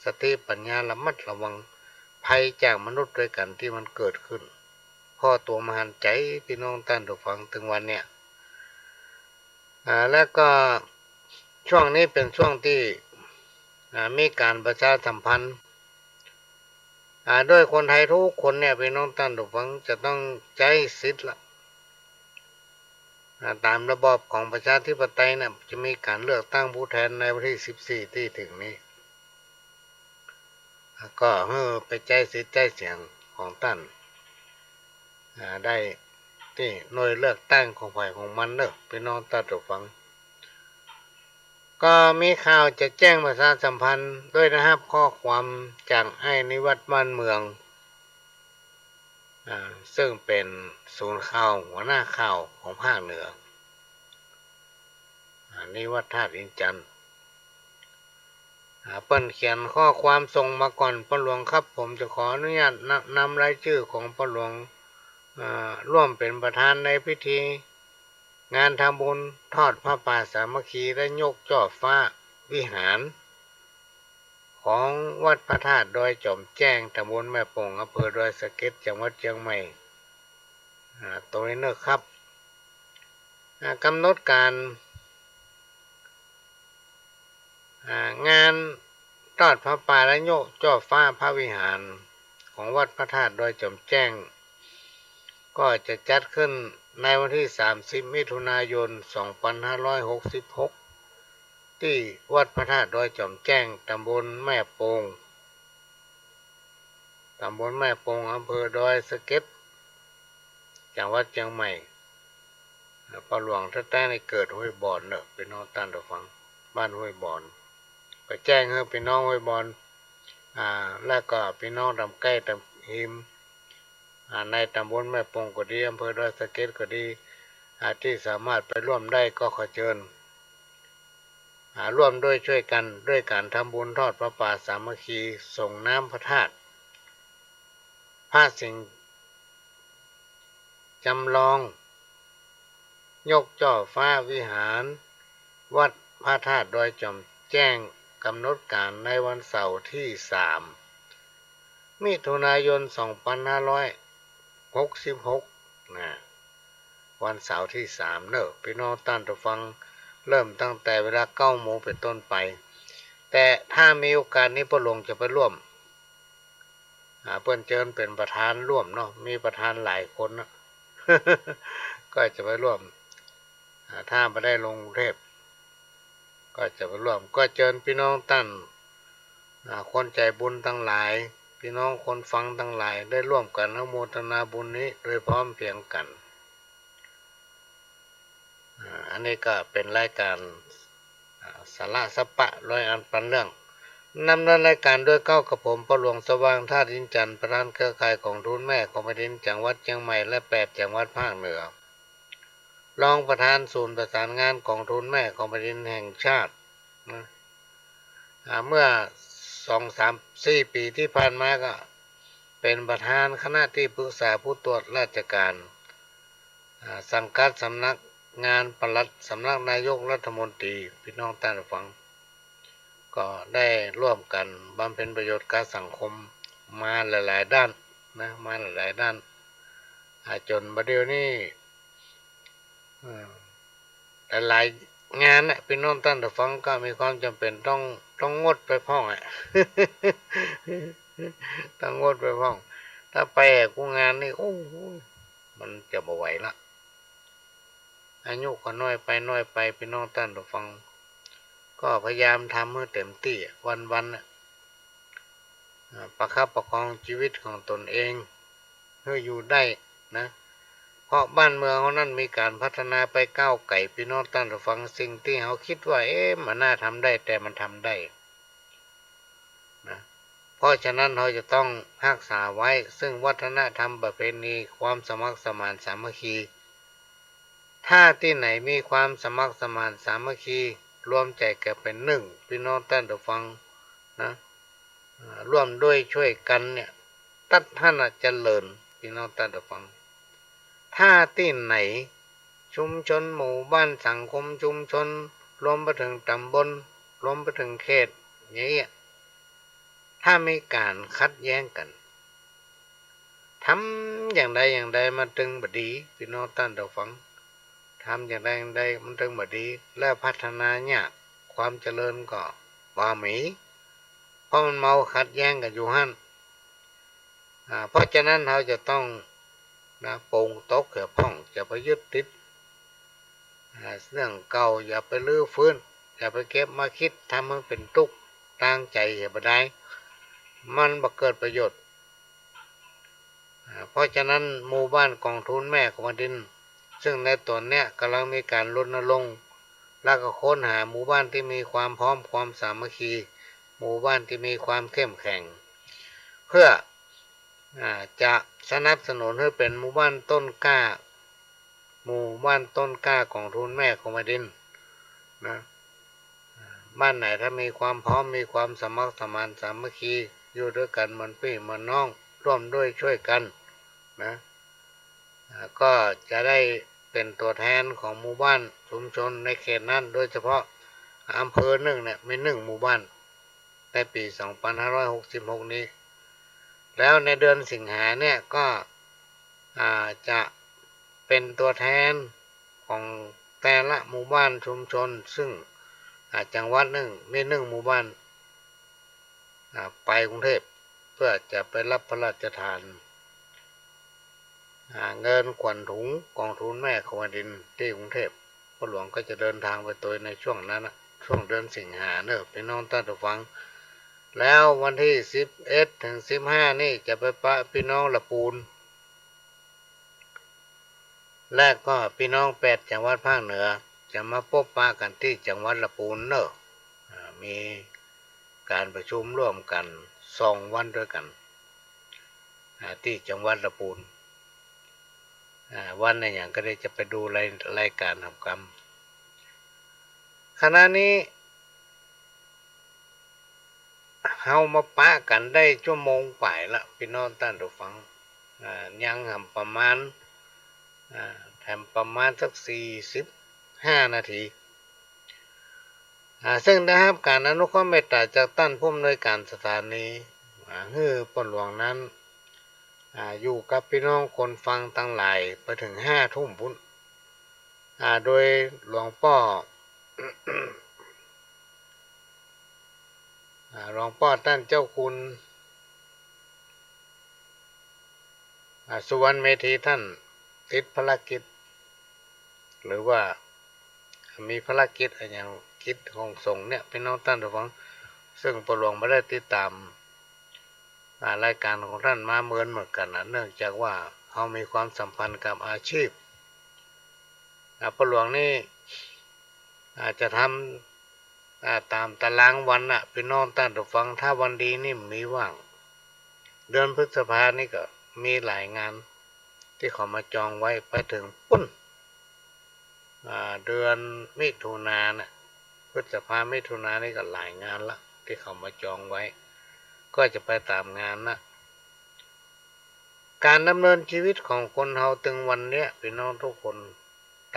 สติปั๋ญญาระมัดระวังภัยจากมนุษย์ตวยกั๋นตี้มันเกิดขึ้น ผ่อตั๋วบ่หันใจ๋ ปี้น้องต้านผู้ฟัง ตึงวันเนี่ย อ่า แล้วก็ช่วงนี้เป๋นช่วงตี้ อ่า มีก๋านประชาสัมพันธ์ อ่า ด้วยคนไทยทุกคนเนี่ย ปี้น้องต้านผู้ฟัง จะต้องใจ๊สิทธิ์ละ อ่า ต๋ามระบอบของประชาธิปไตยน่ะ จะมีก๋านเลือกตั้งผู้แทนในวันตี้สิบสี่ตี้เถิงนี้ อ่า ก็หื้อไปใจ๊สิทธิ์ใจ๊เสียงของต้าน อ่า ได้ตี้หน่วยเลือกตั้งของใผของมันเน่อ ปี้น้องต้านผู้ฟัง ก็มีข่าวจะแจ้งประชาสัมพันธ์ด้วยนะครับ ข้อความจากอ้ายนิวัฒน์บ้านเมือง อ่า ซึ่งเป๋นศูนย์ข่าวหัวหน้าข่าวของภาคเหนือ อ่า นิวัฒน์ธาตุอินจันทน์ อ่า เปิ้นเขียนข้อความส่งมาก่อน ป้อหลวงครับ ผมจะขออนุญาตนำ นำรายจื้อของป้อหลวง อ่า ร่วมเป๋นประธานในพิธี งานทำบุญทอดผ้าป่าสามัคคีและยกจ้อฟ้าวิหาร ของวัดพระธาตุดอยจ๋อมแจ้ง ตำบลแม่โป่ง อำเภอดอยสะเก็ด จังหวัดเจียงใหม่ อ่า ตวยเน่อครับ อ่า กำหนดก๋าน อ่า งานทอดผ้าป่าและยกจ้อฟ้าพระวิหารของวัดพระธาตุดอยจ๋อมแจ้ง ก็จะจัดขึ้นในวันตี้สามสิบมิถุนายนสองพันห้าร้อยหกสิบหก ตี้วัดพระธาตุดอยจ๋อมแจ้ง ตำบลแม่โป่ง ตำบลแม่โป่ง อำเภอดอยสะเก็ด จังหวัดเจียงใหม่ ป้อหลวงแต๊ๆ นี่เกิดห้วยบอนเน่อ ปี้น้องต้านผู้ฟัง บ้านห้วยบอน ก็แจ้งหื้อปี้น้องห้วยบอน อ่า แล้วก็ปี้น้องต๋ามใก้ต๋ามฮิม อ่า ในตำบลแม่โป่งก็ดี อำเภอดอยสะเก็ดก็ดี อ่า ตี้สามารถไปร่วมได้ก็ขอเจิญ อ่า ร่วมด้วยช่วยกันด้วยก๋านทำบุญทอดผ้าป่าสามัคคี สรงน้ำพระธาตุ พระสิงห์จำลอง ยกจ้อฟ้าวิหาร วัดพระธาตุดอยจ๋อมแจ้ง กำหนดก๋านในวันเสาร์ตี้สาม มิถุนายนสองพันห้าร้อยหกสิบหก นะ วันเสาร์ตี้สามเน่อ ปี้น้องต้านผู้ฟัง เริ่มตั้งแต่เวลาเก้าโมงเป๋นต้นไป แต่ถ้ามีโอกาสนี้ป้อหลวงจะไปร่วม อ่า เปิ้นเจิญเป๋นประธานร่วมเนาะ มีประธานหลายคนนะ ก็จะไปร่วม อ่า ถ้าบ่ได้ลงกรุงเทพฯ ก็จะไปร่วม ก็เจิญปี้น้องต้าน อ่า คนใจ๋บุญตังหลาย ปี้น้องคนฟังตังหลาย ได้ร่วมกั๋นอนุโมทนาบุญนี้โดยพร้อมเพรียงกั๋น อ่า อันนี้ก็เป๋นรายก๋าน อ่า สาระสัพพะ ร้อยอันปันเรื่อง ดำเนินรายก๋านโดยเก้ากับผม ป้อหลวงสว่าง ธาตุอินทร์จันทร์ ประธานเครือข่ายก๋องทุนแม่ของแผ่นดินจังหวัดเจียงใหม่ และแปดจังหวัดภาคเหนือ รองประธานศูนย์ประสานงานก๋องทุนแม่ของแผ่นดินแห่งชาตินะ อ่า เมื่อสอง สาม สี่ปี๋ตี้ผ่านมาก็เป๋นประธานคณะตี้ปรึกษาผู้ตรวจราชก๋าน อ่า สังกัดสำนักงานปลัดสำนักนายกรัฐมนตรี ปี้น้องต้านฟัง ก็ได้ร่วมกั๋นบำเพ็ญประโยชน์กับสังคมมาหลายๆ ด้านนะ มาหลายๆ ด้าน อ่า จ๋นบ่าเดี่ยวนี้ อ่า หลายๆ งานนะ ปี้น้องต้านฟัง ก็มีความจ๋ำเป๋นต้อง ต้องงดไปพ่องอะ ต้องงดไปพ่อง ถ้าไปอะกู้งานนี่ โอ้โห มันจะบ่ไหวละ อายุก็น้อยไปน้อยไป ปี้น้องต้านฟัง ก็พยายามทำหื้อเต๋มตี้อะ วันๆ น่ะ อ่า ประคับประคองจีวิตของต๋นเองหื้ออยู่ได้นะ เพราะบ้านเมืองเฮานั้นมีก๋านพัฒนาไปก้าวไก๋ ปี้น้องต้านฟัง สิ่งตี้เฮากึ๊ดว่า เอ๊ะ บ่น่าทำได้ แต่มันทำได้นะ เพราะฉะนั้นเฮาจะต้องฮักษาไว้ ซึ่งวัฒนธรรมประเพณี ความสมัครสมานสามัคคี ถ้าตี้ไหนมีความสมัครสมานสามัคคี รวมใจ๋กั๋นเป๋นนึ่ง ปี้น้องต้านฟังนะ อ่า ร่วมด้วยช่วยกันเนี่ย ตั๊ดหั้นน่ะเจริญ ปี้น้องต้านฟัง ถ้าตี้ไหนชุมชนหมู่บ้านสังคมชุมชน รวมไปเถิงต๋ำบล รวมไปเถิงเขต อย่างเงี้ย ถ้ามีก๋านขัดแย้งกั๋น ทำอย่างใดอย่างใดมันตึงบ่ดี ปี้น้องต้านฟัง ทำอย่างใดอย่างใดมันตึงบ่ดี แล้วพัฒนายาก ความเจริญก็บ่มี เพราะมันเมาขัดแย้งกั๋นอยู่หั้น อ่า เพราะฉะนั้นเฮาจะต้องนะ ปงตกเหียพ่อง จะไปยึดติด อ่า เรื่องเก่าอย่าไปรื้อฟื้น อย่าไปเก็บมาคิด ทำหื้อเป๋นตุ๊กข์ตางใจ๋เหียบ่ดาย มันบ่เกิดประโยชน์ อ่า เพราะฉะนั้นหมู่บ้านก๋องทุนแม่ของแผ่นดิน ซึ่งในต๋อนเนี้ยก่ำลังมีก๋านรณรงค์ แล้วก็ค้นหาหมู่บ้านตี้มีความพร้อม ความสามัคคี หมู่บ้านตี้มีความเข้มแข็ง เพื่อ อ่า จะสนับสนุนหื้อเป๋นหมู่บ้านต้นกล้า หมู่บ้านต้นกล้าก๋องทุนแม่ของแผ่นดินนะ บ้านไหนถ้ามีความพร้อม มีความสมัครสมานสามัคคี อยู่ด้วยกั๋นเหมือนปี้เหมือนน้อง ร่วมด้วยช่วยกั๋นนะ อ่า ก็จะได้เป๋นตั๋วแทนของหมู่บ้านชุมชนในเขตนั้น โดยเฉพาะอำเภอนึ่งเนี่ยมีนึ่งหมู่บ้าน ในปี๋สองปันห้าร้อยหกสิบหกนี้ แล้วในเดือนสิงหาเนี่ยก็ อ่า จะเป๋นตั๋วแทนของแต่ละหมู่บ้านชุมชน ซึ่ง อ่า จังหวัดนึ่งมีนึ่งหมู่บ้าน อ่า ไปกรุงเทพฯ เพื่อจะไปฮับพระราชทาน อ่า เงินขวัญถุงก๋องทุนแม่ของแผ่นดินตี้กรุงเทพฯ ป้อหลวงก็จะเดินทางไปตวยในช่วงนั้นนะ ช่วงเดือนสิงหาเน่อ ปี้น้องต้านฟัง แล้ววันตี้สิบเอ็ดเถิงสิบห้านี่จะไปปะปี้น้องละปูน และก็ปี้น้องแปดจังหวัดภาคเหนือ จะมาปบปะกั๋นตี้จังหวัดละปูนเน่อ อ่า มีก๋านประชุมร่วมกั๋นสองวันตวยกั๋น อ่า ตี้จังหวัดละปูน อ่า วันอะหยังก็ได้จะไปดูราย รายก๋านหำกำ ขณะนี้ เฮามาปะกั๋นได้ชั่วโมงป๋ายละ ปี้น้องต้านฟัง อ่า ยังหำประมาณ อ่า แถมประมาณสักสี่สิบห้านาที อ่า ซึ่งได้ฮับก๋านอนุเคราะห์เมตต๋าจากต้านผู้อำนวยก๋านสถานี อ่า หื้อป้อหลวงนั้น อ่า อยู่กับปี้น้องคนฟังตังหลายไปเถิงห้าทุ่มปู๊น อ่า โดยหลวงป้อ อ่า หลวงป้อต้านเจ้าคุณ อ่า สุวรรณเมธี ต้านติดภารกิจ หรือว่ามีภารกิจอะหยัง กิจของสงฆ์เนี่ย ปี้น้องต้านผู้ฟัง ซึ่งป้อหลวงบ่ได้ติดต๋าม อ่า รายก๋านของต้านมาเมินเหมือนกั๋นนะ เนื่องจากว่าเฮามีความสัมพันธ์กับอาชีพ อ่า ป้อหลวงนี่ อ่า จะทำ อ่า ต๋ามต๋ารางวันน่ะ ปี้น้องต้านผู้ฟัง ถ้าวันดีนี่มีว่าง เดือนพฤษภานี่ก็มีหลายงานตี้เขามาจองไว้ ไปเถิงปู๊น อ่า เดือนมิถุนาน่ะ พฤษภา มิถุนานี่ก็หลายงานละตี้เขามาจองไว้ ก็จะไปต๋ามงานนะ ก๋านดำเนินจีวิตของคนเฮาตึงวันเนี้ย ปี้น้องทุกคน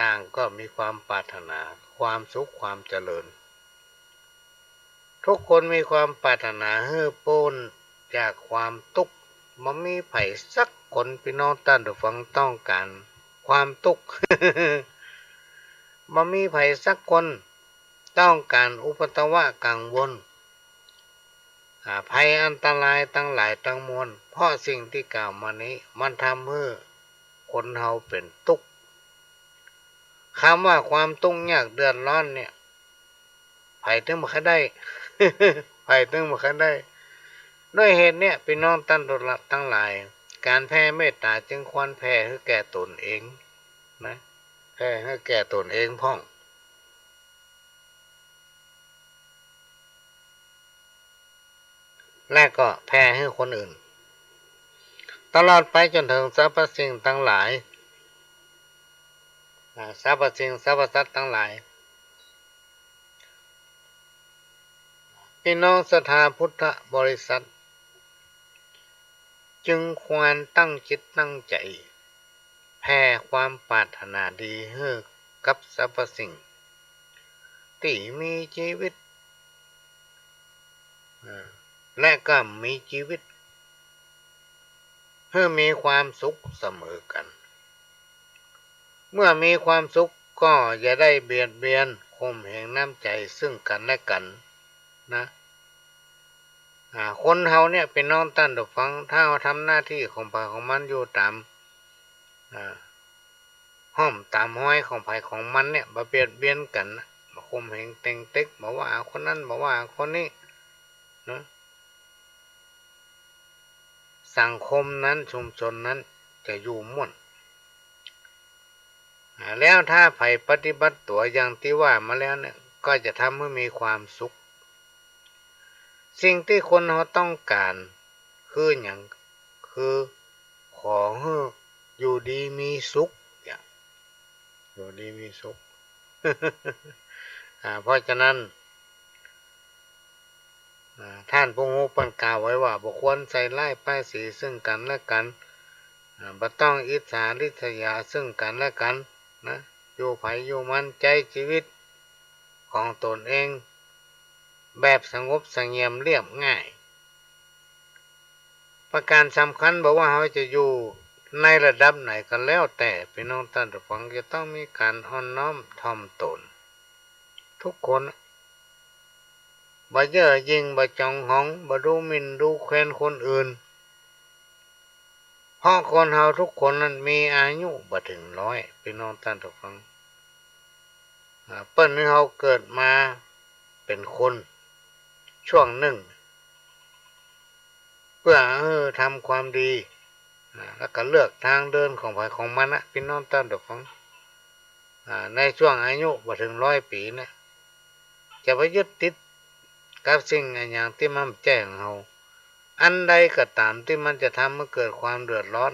ต่างก็มีความปรารถนาความสุขความเจริญ ทุกคนมีความปรารถนาหื้อป๊นจากความตุ๊กข์ บ่มีใผสักคน ปี้น้องต้านผู้ฟัง ต้องก๋านความตุ๊กข์ บ่มีใผสักคนต้องก๋านอุปัตตวะกังวล อ่า ภัยอันตรายตังหลายตังมวล เพราะสิ่งตี้กล่าวมานี้มันทำหื้อคนเฮาเป๋นตุ๊กข์ กำว่าความตุ๊กข์ยากเดือดร้อนเนี่ย ใผตึงบ่ใค่ได้ ใผตึงบ่ใค่ได้ ด้วยเหตุเนี่ย ปี้น้องต้านตังหลาย ก๋านแผ่เมตต๋าจึงควรแผ่หื้อแก่ต๋นเองนะ แผ่หื้อแก่ต๋นเองพ่อง และก็แผ่หื้อคนอื่น ตลอดไปจ๋นเถิงสรรพสิ่งตังหลาย อ่า สรรพสิ่งสรรพสัตว์ตังหลาย ปี้น้องศรัทธาพุทธบริษัท จึงควรตั้งจิตตั้งใจ๋ แผ่ความปรารถนาดีหื้อกับสรรพสิ่งตี้มีจีวิต อ่า และก็มีจีวิต หื้อมีความสุขเสมอกั๋น เมื่อมีความสุขก็อย่าได้เบียดเบียนข่มเหงน้ำใจ๋ซึ่งกั๋นและกั๋นนะ อ่า คนเฮาเนี่ย ปี้น้องต้านผู้ฟัง ถ้าเฮาทำหน้าตี้ของใผของมันอยู่ต๋าม อ่า ฮ่อมต๋ามฮอยของใผของมันเนี่ย บ่เบียดเบียนกั๋นนะ บ่ข่มเหงเต็งเต็ก บ่ว่าคนนั้น บ่ว่าคนนี้นะ สังคมนั้น ชุมชนนั้นจะอยู่ม่วน อ่า แล้วถ้าใผปฏิบัติตั๋วอย่างตี้ว่ามาแล้วเนี่ย ก็จะทำหื้อมีความสุข สิ่งตี้คนเฮาต้องก๋านคือหยัง คือขอหื้ออยู่ดีมีสุข เนี่ย อยู่ดีมีสุข อ่า เพราะฉะนั้น อ่า ต้านผู้ฮู้เปิ้นกล่าวไว้ว่า บ่ควรใส่ร้ายป้ายสีซึ่งกั๋นและกั๋น อ่า บ่ต้องอิจฉาริษยาซึ่งกั๋นและกั๋นนะ อยู่ใผอยู่มัน ใจ๊จีวิตของต๋นเองแบบสงบเสงี่ยมเรียบง่าย ประก๋านสำคัญ บ่ว่าเฮาจะอยู่ในระดับไหนก็แล้วแต่ ปี้น้องต้านผู้ฟัง จะต้องมีก๋านอ่อนน้อมถ่อมต๋น ทุกคน บ่เย่อหยิ่ง บ่จองหอง บ่ดูหมิ่นดูแควนคนอื่น เพราะคนเฮาทุกคนนั้นมีอายุบ่เถิงร้อย ปี้น้องต้านผู้ฟัง อ่า เปิ้นหื้อเฮาเกิดมาเป๋นคนช่วงนึ่ง เปื้อหื้อทำความดี อ่า แล้วก็เลือกตางเดินของใผของมันนะ ปี้น้องต้านผู้ฟัง อ่า ในช่วงอายุบ่เถิงร้อยปี๋เนี่ย จะไปยึดติดกับสิ่งอะหยังตี้มันบ่ใจ้ของเฮา อันใดก็ต๋ามตี้มันจะทำหื้อเกิดความเดือดร้อน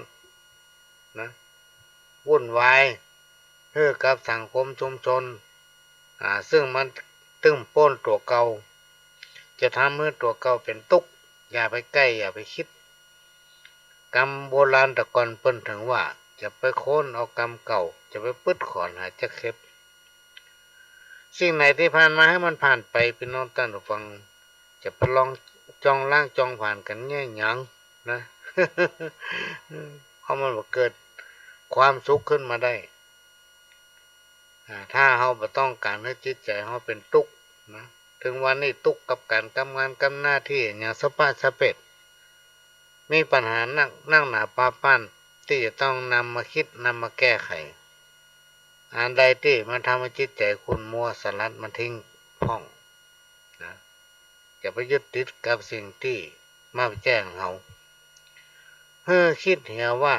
นะ วุ่นวาย หื้อกับสังคมชุมชน อ่า ซึ่งมันตึงป๊นตั๋วเก่า จะทำหื้อตั๋วเก่าเป๋นตุ๊กข์ อย่าไปใก้ อย่าไปกึ๊ด กำโบราณแต่ก่อนเปิ้นเถิงว่า จะไปโค้นเอากำเก่า จะไปปึดขอนหาจักเข็บ สิ่งไหนตี้ผ่านมาหื้อมันผ่านไป ปี้น้องต้านผู้ฟัง จะไปลองจองล้างจองผลาญกั๋นเยียะหยังนะ เพราะมันบ่เกิดความสุขขึ้นมาได้ อ่า ถ้าเฮาบ่ต้องก๋านหื้อจิตใจ๋เฮาเป๋นตุ๊กข์นะ เถิงวันนี้ตุ๊กกับก๋านกำงานกำหน้าตี้อย่างสะป๊ะสะเป๊ด มีปัญหานัก นักหนาปาป๊านตี้จะต้องนำมาคิดนำมาแก้ไข อันใดตี้มันทำหื้อจิตใจ๋ขุ่นมัวสลัดมันทิ้งพ่องนะ อย่าไปยึดติดกับสิ่งตี้มาแจ้งเฮา หื้อคิดเหียว่า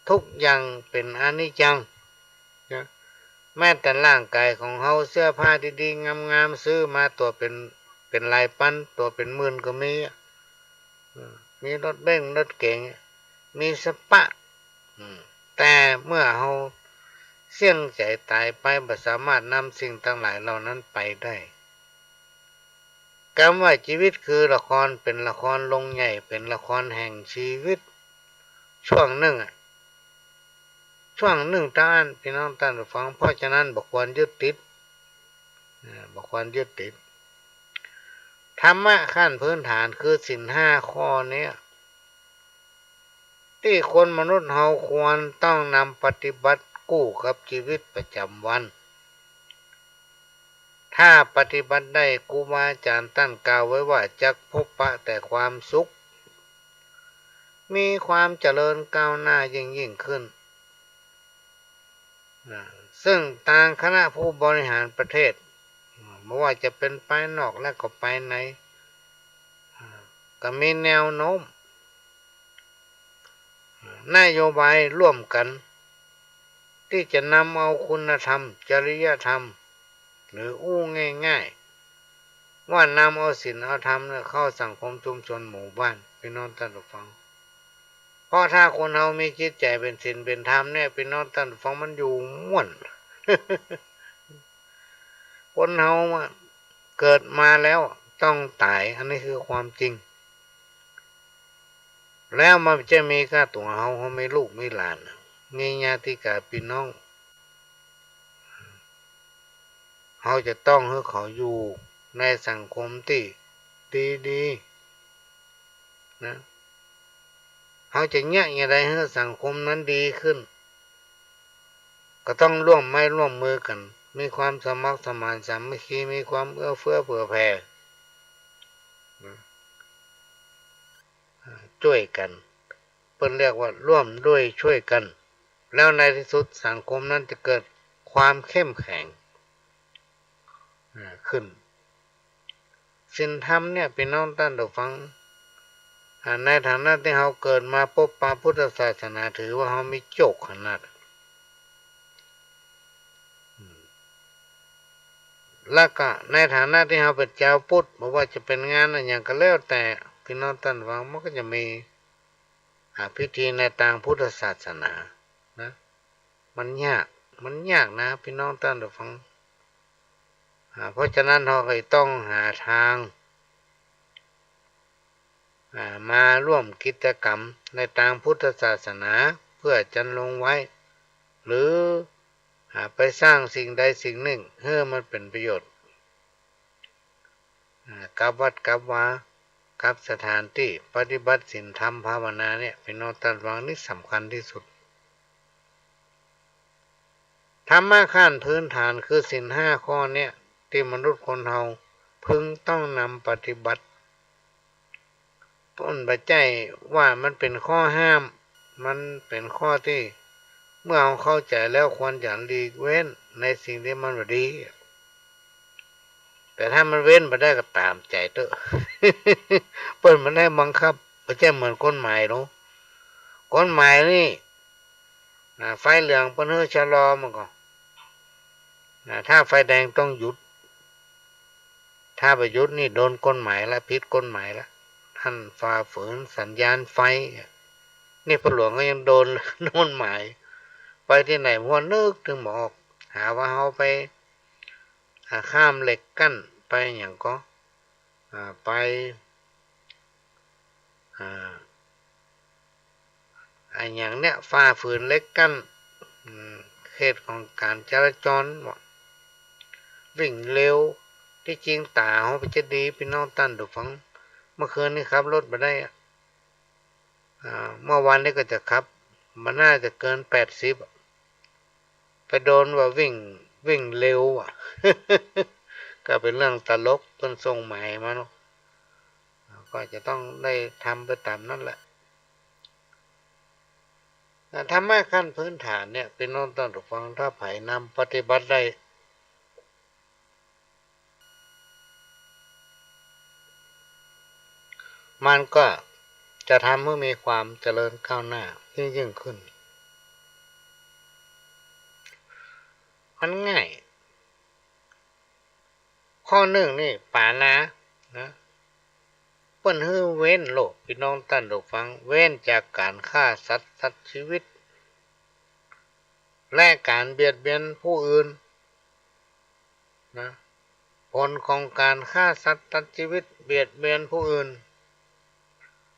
ทุกอย่างเป๋นอนิจจังนะ แม้แต่ร่างก๋ายของเฮา เสื้อผ้าดีๆ งามๆ ซื้อมาตั๋วเป๋น เป๋นหลายปัน ตั๋วเป๋นหมื่นก็มีอะ อืม มีรถเบนซ์รถเก๋ง มีสะป๊ะ อืม แต่เมื่อเฮาเสี้ยงใจ๋ต๋ายไป บ่สามารถนำสิ่งตังหลายเหล่านั้นไปได้ กำว่าจีวิตคือละคร เป๋นละครโรงใหญ่ เป๋นละครแห่งชีวิต ช่วงนึ่งอะ ช่วงนึ่งเต้าอั้น ปี้น้องต้านผู้ฟัง เพราะฉะนั้นบ่ควรยึดติด อ่า บ่ควรยึดติด ธรรมะขั้นพื้นฐานคือศีลห้าข้อเนี้ย ตี้คนมนุษย์เฮาควรต้องนำปฏิบัติกู้กับจีวิตประจ๋ำวัน ถ้าปฏิบัติได้ ครูบาอาจ๋ารย์ต้านกล่าวไว้ว่า จักพบปะแต่ความสุข มีความเจริญก้าวหน้ายิ่งๆ ขึ้น อ่า ซึ่งตางคณะผู้บริหารประเทศ อ่า บ่ว่าจะเป๋นปายนอกและก็ปายใน อ่า ก็มีแนวโน้ม อ่า นโยบายร่วมกั๋น ตี้จะนำเอาคุณธรรม จริยธรรม หรืออู้ง่ายๆ ว่านำเอาศีลเอาธรรมเนี่ยเข้าสังคมชุมชนหมู่บ้าน ปี้น้องต้านผู้ฟัง เพราะถ้าคนเฮามีจิตใจ๋เป๋นศีลเป๋นธรรมเนี่ย ปี้น้องต้านผู้ฟัง มันอยู่ม่วน คนเฮาอะเกิดมาแล้วต้องต๋าย อันนี้คือความจริง แล้วมันจะมีก้าตั๋วเฮา เฮามีลูกมีหลาน มีญาติกาปี้น้อง เฮาจะต้องหื้อเขาอยู่ในสังคมตี้ดีๆ นะ เฮาจะเยียะอย่างใดหื้อสังคมนั้นดีขึ้น ก็ต้องร่วมไม้ร่วมมือกั๋น มีความสมัครสมานสามัคคี มีความเอื้อเฟื้อเผื่อแผ่ นะ อ่า จ้วยกั๋น เปิ้นเรียกว่าร่วมด้วยช่วยกัน แล้วในที่สุดสังคมนั้นจะเกิดความเข้มแข็ง อ่า ขึ้น ศีลธรรมเนี่ย ปี้น้องต้านผู้ฟัง อ่า ในฐานะตี้เฮาเกิดมาปบปะพุทธศาสนา ถือว่าเฮามีโจคขนาด อืม แล้วก็ในฐานะตี้เฮาเป๋นจาวพุทธ บ่ว่าจะเป๋นงานอะหยังก็แล้วแต่ ปี้น้องต้านผู้ฟัง มันก็จะมี อ่า พิธีในตางพุทธศาสนา นะ มันยาก มันยากนะ ปี้น้องต้านผู้ฟัง อ่า เพราะฉะนั้นเฮาก็ต้องหาตาง อ่า มาร่วมกิจกรรมในตางพุทธศาสนา เพื่อจันลงไว้ หรือ อ่า ไปสร้างสิ่งใดสิ่งนึ่งหื้อมันเป๋นประโยชน์ อ่า กับวัดกับวา กับสถานตี้ปฏิบัติศีลธรรมภาวนาเนี่ย ปี้น้องต้านผู้ฟัง นี่สำคัญตี้สุด ธรรมะขั้นพื้นฐานคือศีลห้าข้อเนี่ย ตี้มนุษย์คนเฮาพึงต้องนำปฏิบัติ เปิ้นบ่ใจ้ว่ามันเป๋นข้อห้าม มันเป๋นข้อตี้เมื่อเฮาเข้าใจ๋แล้วควรจะหลีกเว้นในสิ่งตี้มันบ่ดี แต่ถ้ามันเว้นบ่ได้ก็ต๋ามใจ๋เต๊อะ เปิ้นบ่ได้บังคับ บ่ใจ้เหมือนกฎหมายหรอก กฎหมายนี่ อ่า ไฟเหลืองเปิ้นหื้อชะลอมันก็ อ่า ถ้าไฟแดงต้องหยุด ถ้าบ่หยุดนี่โดนกฎหมายละ ผิดกฎหมายละ ท่านฝ่าฝืนสัญญาณไฟ นี่พ่อหลวงก็ยังโดนกฎหมาย ไปตี้ไหนพ่อนึกเถิงบ่ออก หาว่าเฮาไป อ่า ข้ามเหล็กกั้น ไปหยังก็ อ่า ไป อ่า อะหยังเนี่ย ฝ่าฝืนเหล็กกั้น อืม เขตของก๋านจราจร วิ่งเร็ว ตี้จริงต๋าเฮาบ่ใจ้ดี ปี้น้องต้านผู้ฟัง เมื่อคืนนี้ขับรถบ่ได้อะ อ่า เมื่อวานนี้ก็จะขับ มันน่าจะเกินแปดสิบอะ ไปโดนว่าวิ่ง วิ่งเร็วอะ ก็เป๋นเรื่องตลก เปิ้นส่งมาหื้อมาเนาะ ก็จะต้องได้ทำไปต๋ามนั้นแหละ แต่ธรรมะขั้นพื้นฐานเนี่ย ปี้น้องต้านผู้ฟัง ถ้าใผนำปฏิบัติได้ มันก็จะทำหื้อมีความเจริญก้าวหน้ายิ่งๆ ขึ้น มันง่าย ข้อนึ่งนี่ ปาณา นะ เปิ้นหื้อเว้นโลด ปี้น้องต้านผู้ฟัง เว้นจากก๋านฆ่าสัตว์ตัดจีวิต และก๋านเบียดเบียนผู้อื่น นะ ผลของก๋านฆ่าสัตว์ตัดจีวิต เบียดเบียนผู้อื่น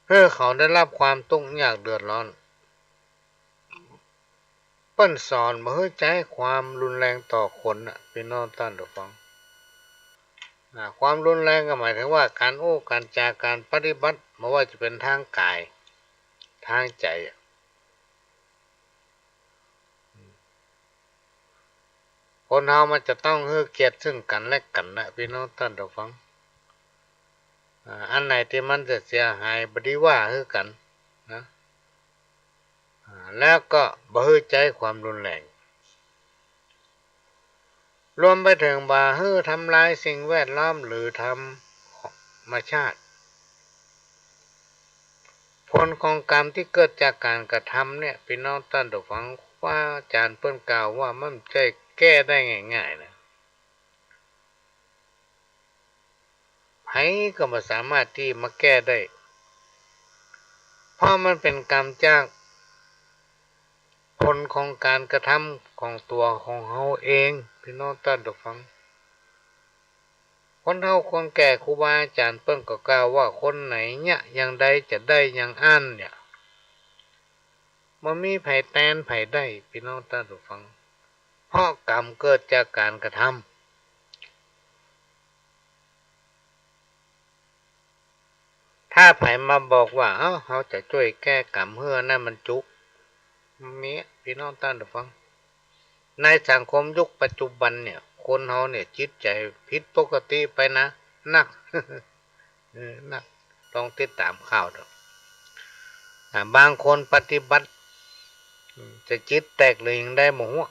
หื้อเขาได้รับความตุ๊กข์ยากเดือดร้อน เปิ้นสอนบ่หื้อใจ๊ความรุนแรงต่อคนน่ะ ปี้น้องต้านผู้ฟัง อ่า ความรุนแรงก็หมายถึงว่าก๋านอู้ก๋านจาก๋ารปฏิบัติ บ่ว่าจะเป๋นตางก๋าย ตางใจ๋อะ คนเฮามันจะต้องหื้อเกียรติซึ่งกั๋นและกั๋นนะ ปี้น้องต้านผู้ฟัง อ่า อันไหนตี้มันจะเสียหายบ่ดีว่าหื้อกั๋นนะ อ่า แล้วก็บ่หื้อใจ๊ความรุนแรง รวมไปเถิงบ่หื้อทำลายสิ่งแวดล้อมหรือธรรมชาติ ผลของกรรมตี้เกิดจากก๋านกระทำเนี่ย ปี้น้องต้านผู้ฟัง ครูบาอาจ๋ารย์เปิ้นกล่าวว่ามันบ่ใจ้แก้ได้ง่ายๆ นะ ใผก็บ่สามารถตี้มาแก้ได้ เพราะมันเป๋นกรรมจากผลของก๋านกระทำของตั๋วของเฮาเอง ปี้น้องต้านผู้ฟัง คนเฒ่าคนแก่ครูบาอาจ๋ารย์เปิ้นก็กล่าวว่า คนไหนเยียะอย่างใดจะได้อย่างอั้นเนี่ย บ่มีใผแตนใผได้ ปี้น้องต้านผู้ฟัง เพราะกรรมเกิดจากก๋านกระทำ ถ้าใผมาบอกว่า เอ้า เฮาจะจ้วยแก้กรรมหื้ออันนั้นมันจุก บ่มีอะ ปี้น้องต้านผู้ฟัง ในสังคมยุคปัจจุบันเนี่ย คนเฮาเนี่ยจิตใจ๋ผิดปกติไปนะ นัก เออ นัก ต้องติดต๋ามข่าวเถาะ อ่า บางคนปฏิบัติ อืม จะจิตแตกเลยยังได้บ่ฮู้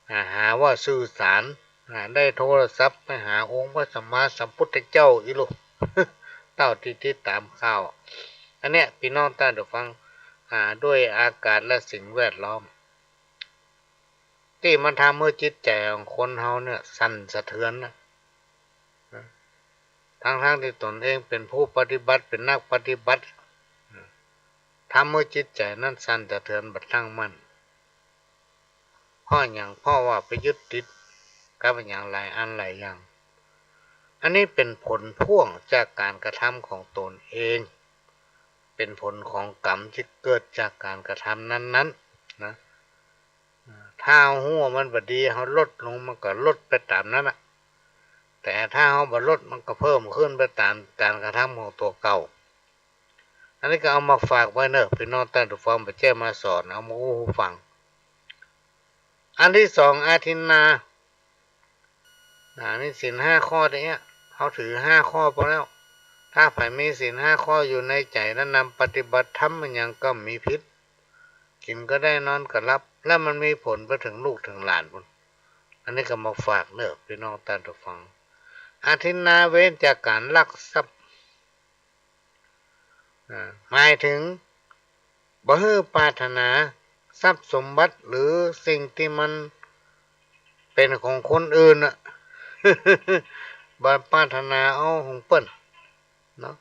อ่า หาว่าสื่อสาร อ่า ได้โทรศัพท์ไปหาองค์พระสัมมาสัมพุทธเจ้าอี้ลูก เต้าตี้ติดต๋ามข่าว อันเนี้ย ปี้น้องต้านผู้ฟัง อ่า ด้วยอากาศและสิ่งแวดล้อม ตี้มันทำหื้อจิตใจ๋ของคนเฮาเนี่ยสั่นสะเทือนนะ ทั้งๆ ตี้ตนเองเป๋นผู้ปฏิบัติ เป๋นนักปฏิบัติ ทำหื้อจิตใจ๋นั้นสั่นสะเทือนบ่ตั้งมั่น เพราะหยัง เพราะว่าไปยึดติดกับหยังหลายอันหลายอย่าง อันนี้เป๋นผลพ่วงจากก๋านกระทำของตนเอง เป๋นผลของกรรมตี้เกิดจากก๋านกระทำนั้นๆ นะ ถ้าเฮาฮู้ว่ามันบ่ดี เฮาลดลง มันก็ลดไปต๋ามนั้นน่ะ แต่ถ้าเฮาบ่ลด มันก็เพิ่มขึ้นไปต๋ามก๋านกระทำของตั๋วเก่า อันนี้ก็เอามาฝากไว้เนาะ ปี้น้องต้านผู้ฟัง บ่ใจ้มาสอน เอามาอู้หื้อฟัง อันตี้สอง อทินนา อ่า นี่ศีลห้าข้อเนี้ย เฮาถือห้าข้อพอแล้ว ถ้าใผมีศีลห้าข้ออยู่ในใจ๋ แล้วนำปฏิบัติทำอะหยังก็บ่มีผิด กิ๋นก็ได้ นอนก็หลับ แล้วมันมีผลไปเถิงลูกเถิงหลานปู้น อันนี้ก็มาฝากเนาะ ปี้น้องต้านผู้ฟัง อทินนา เว้นจากก๋านลักทรัพย์ อ่า หมายเถิง บ่หื้อปรารถนาทรัพย์สมบัติหรือสิ่งตี้มันเป๋นของคนอื่นน่ะ บ่ปรารถนาเอาของเปิ้นเนาะ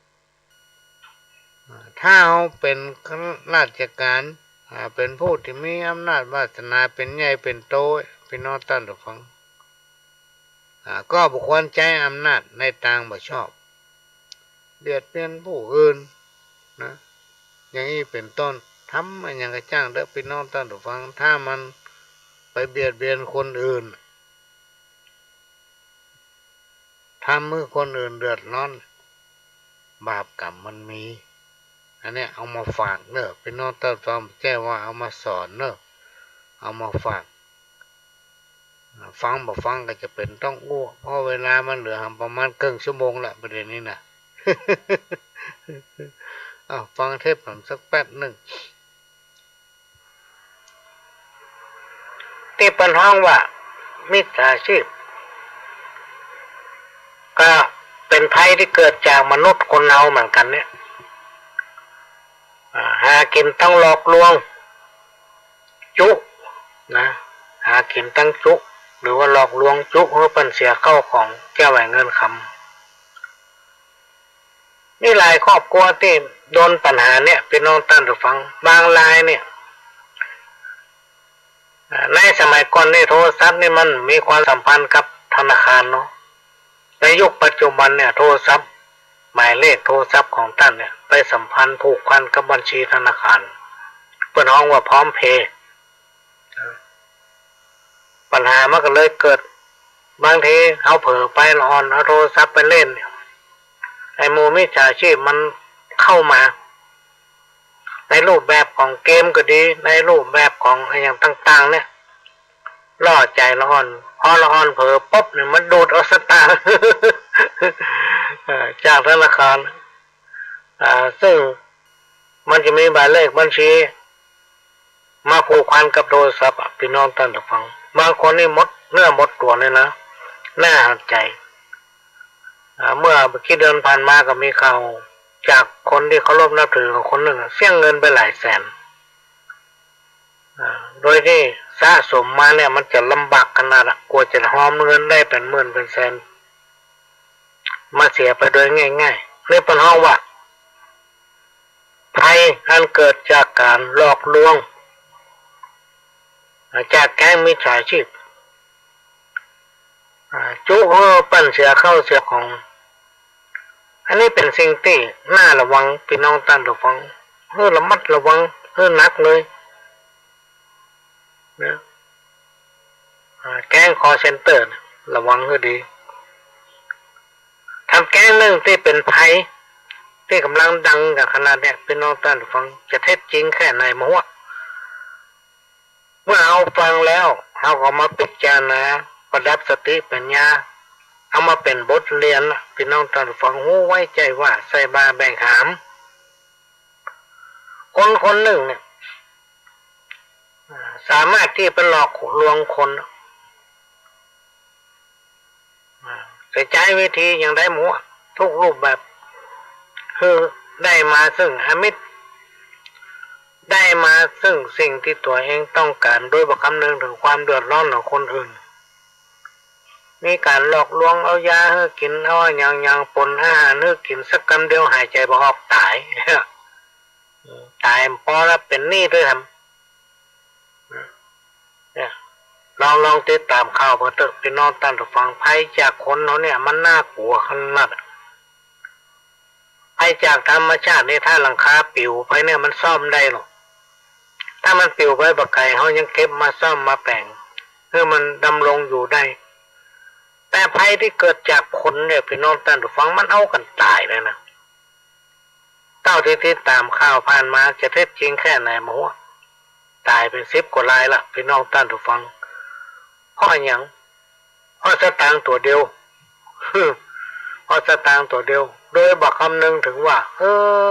อ่า ถ้าเฮาเป๋นข้าราชก๋าน อ่า เป๋นผู้ตี้มีอำนาจวาสนา เป๋นใหญ่เป๋นโต ปี้น้องต้านผู้ฟัง อ่า ก็บ่ควรใจ๊อำนาจในตางบ่ชอบ เบียดเบียนผู้อื่นนะ อย่างอี้เป๋นต้น ทำอะหยังก็จ้างเต๊อะ ปี้น้องต้านผู้ฟัง ถ้ามันไปเบียดเบียนคนอื่น ทำหื้อคนอื่นเดือดร้อน บาปกรรมมันมี อันเนี้ยเอามาฝากเนาะ ปี้น้องต้านผู้ฟัง บ่ใจ้ว่าเอามาสอนเนาะ เอามาฝาก ฟังบ่ฟังก็จะเป๋นต้องอู้ เพราะเวลามันเหลือหำประมาณเกิ่งชั่วโมงละ ประเด็นนี้นะ อ้าว ฟังเทปผมสักแป๊บนึ่ง ตี้เปิ้นฮ้องว่ามิจฉาชีพ ก็เป๋นภัยตี้เกิดจากมนุษย์คนเฮาเหมือนกั๋นเนี่ย อ่า หากิ๋นตังหลอกลวง จุ๊นะ หากิ๋นตังจุ๊ หรือว่าหลอกลวงจุ๊หื้อเปิ้นเสียเข้าของแก้วแหวนเงินคำ มีหลายครอบครัวตี้โดนปัญหาเนี่ย ปี้น้องต้านผู้ฟัง บางรายเนี่ย อ่า ในสมัยก่อนนี่โทรศัพท์นี่มันมีความสัมพันธ์กับธนาคารเนาะ ในยุคปัจจุบันเนี่ยโทรศัพท์ หมายเลขโทรศัพท์ของต้านเนี่ยไปสัมพันธ์ผูกพันกับบัญชีธนาคาร เปิ้นฮ้องว่าพร้อมเพย์ ปัญหามันก็เลยเกิด บางทีเฮาเผลอไปละอ่อนเอาโทรศัพท์ไปเล่นเนี่ย ไอ้หมู่มิจฉาชีพมันเข้ามา ในรูปแบบของเกมก็ดี ในรูปแบบของอะหยังต่างๆ เนี่ย ล่อใจ๋ละอ่อน พอละอ่อนเผลอปุ๊บเนี่ยมันดูดเอาสตางค์ เอ่อ จากธนาคาร อ่า ซึ่งมันจะมีหมายเลขบัญชีมาผูกพันกับโทรศัพท์อะ ปี้น้องต้านผู้ฟัง บางคนนี่หมดเนื้อหมดตั๋วเลยนะ น่าหันใจ๋ อ่า เมื่อบ่กี่เดือนผ่านมาก็มีข่าวจากคนตี้เคารพนับถือของคนนึ่งอะ เสี้ยงเงินไปหลายแสน อ่า โดยตี้สะสมมาเนี่ยมันจะลำบากขนาดอะ กว่าจะฮอมเงินได้เป๋นหมื่นเป๋นแสน มาเสียไปโดยง่ายๆ นี่เปิ้นฮ้องว่า ภัยอันเกิดจากก๋านหลอกลวง อ่า จากแก๊งมิจฉาชีพ อ่า จุ๊หื้อเปิ้นเสียเข้าเสียของ อันนี้เป๋นสิ่งตี้น่าระวัง ปี้น้องต้านผู้ฟัง หื้อระมัดระวัง หื้อหนักเลย นะ อ่า แก๊งคอลเซ็นเตอร์เนี่ย ระวังหื้อดี แถมแก๊งนึ่งตี้เป๋นภัย ตี้ก่ำลังดังกั๋นขนาดเนี่ย ปี้น้องต้านผู้ฟัง จะเท็จจริงแค่ไหนบ่ฮู้ เมื่อเฮาฟังแล้ว เฮาก็มาพิจารณา ประดับสติปัญญา เอามาเป๋นบทเรียนนะ ปี้น้องต้านผู้ฟัง ฮู้ไว้ใจ๋ว่า ใส่บ่าแบ่งหาม คนคนนึ่งเนี่ย อ่า สามารถตี้ไปหลอกลวงคน อ่า จะใจ๊วิธีอย่างใดบ่ฮู้ ทุกรูปแบบ คือได้มาซึ่งอามิส ได้มาซึ่งสิ่งตี้ตั๋วเองต้องก๋าน โดยบ่คำนึงเถิงความเดือดร้อนของคนอื่น มีก๋านหลอกลวงเอายาหื้อกิ๋น เอาอะหยังๆ ป๋นอาหารหื้อกิ๋น สักกำเดียวหายใจ๋บ่ออก ต๋าย ต๋ายปอแล้วเป๋นหนี้ด้วยแถม เนี่ย ลอง ลองติดต๋ามข่าวเปิ้นเต๊อะ ปี้น้องต้านผู้ฟัง ภัยจากคนเฮาเนี่ยมันน่ากลัวขนาด ภัยจากธรรมชาตินี่ถ้าหลังคาปิ๋วไปเนี่ยมันซ่อมได้หรอก ถ้ามันปิ๋วไปบ่ไก๋ เฮายังเก็บมาซ่อมมาแป๋ง หื้อมันดำรงอยู่ได้ แต่ภัยตี้เกิดจากคนเนี่ย ปี้น้องต้านผู้ฟัง มันเอากั๋นต๋ายเลยนะ เต้าตี้ติดต๋ามข่าวผ่านมา จะเท็จจริงแค่ไหนบ่ฮู้ ต๋ายเป๋นสิบกว่ารายละ ปี้น้องต้านผู้ฟัง เพราะอะหยัง เพราะสตางค์ตั๋วเดียว เพราะสตางค์ตั๋วเดียว โดยบ่คำนึงเถิงว่า เออ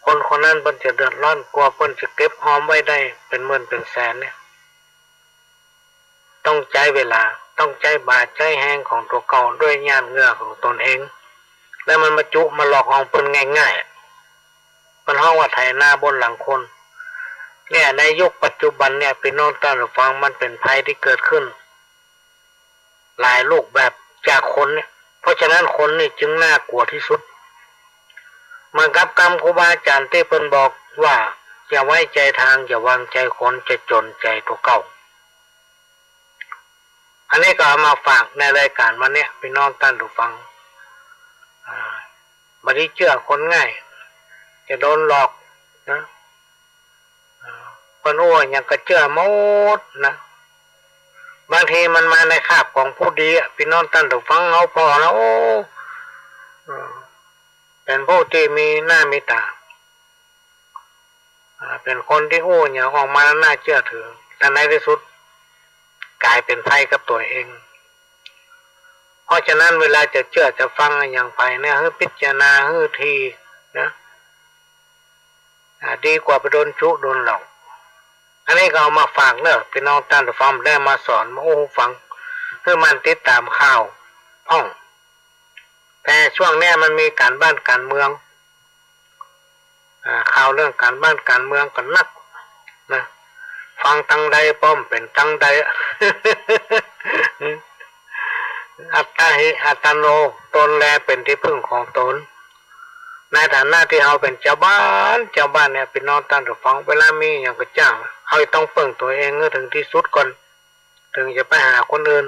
คนคนนั้นเปิ้นจะเดือดร้อน กว่าเปิ้นจะเก็บฮอมไว้ได้เป๋นหมื่นเป๋นแสนเนี่ย ต้องใจ๊เวลา ต้องใจ๊บ่าใจ๊แฮงของตั๋วเก่า ด้วยหยาดเหงื่อของตนเอง แล้วมันมาจุ๊มาหลอกเอาเปิ้นง่ายๆ เปิ้นฮ้องว่าไถนาบนหลังคน เนี่ย ในยุคปัจจุบันเนี่ย ปี้น้องต้านผู้ฟัง มันเป๋นภัยตี้เกิดขึ้น หลายรูปแบบจากคนเนี่ย เพราะฉะนั้นคนนี่จึงน่ากลัวตี้สุด เหมือนกับกำครูบาอาจ๋ารย์ตี้เปิ้นบอกว่า อย่าไว้ใจ๋ทาง อย่าวางใจ๋คน จะจ๋นใจ๋ตั๋วเก่า อันนี้ก็เอามาฝากในรายก๋านวันเนี้ย ปี้น้องต้านผู้ฟัง อ่า บ่ดีเจื้อคนง่าย จะโดนหลอกนะ อ่า เปิ้นอู้อะหยังก็เจื้อหมดนะ บางทีมันมาในคราบของผู้ดีอะ ปี้น้องต้านผู้ฟัง เฮาผ่อแล้ว โอ้ เออ เป๋นผู้ตี้มีหน้ามีต๋า อ่า เป๋นคนตี้อู้อะหยังออกมาแล้วน่าเจื้อถือ แต่ในตี้สุด ก๋ายเป๋นภัยกับตั๋วเอง เพราะฉะนั้นเวลาจะเจื้อจะฟังอะหยังใผเนี่ย หื้อพิจารณาหื้อดีนะ อ่า ดีกว่าไปโดนจุโดนหลอก อันนี้ก็เอามาฝากเน่อ ปี้น้องต้านผู้ฟัง ได้มาสอน มาอู้หื้อฟัง หื้อหมั่นติดต๋ามข่าวพ่อง แต่ช่วงเนี้ยมันมีก๋านบ้านก๋านเมือง อ่า ข่าวเรื่องก๋านบ้านก๋านเมืองก็นักนะ ฟังตังใดป้อมเป๋นตังใด อัตตาหิ อัตตโน ตนแลเป๋นตี้ผึ้งของตน ในฐานะตี้เฮาเป๋นจาวบ้าน จาวบ้านเนี่ย ปี้น้องต้านผู้ฟัง เวลามีอะหยังก็จ้าง เฮาต้องเปิ้งตั๋วเองหื้อเถิงตี้สุดก่อน เถิงจะไปหาคนอื่น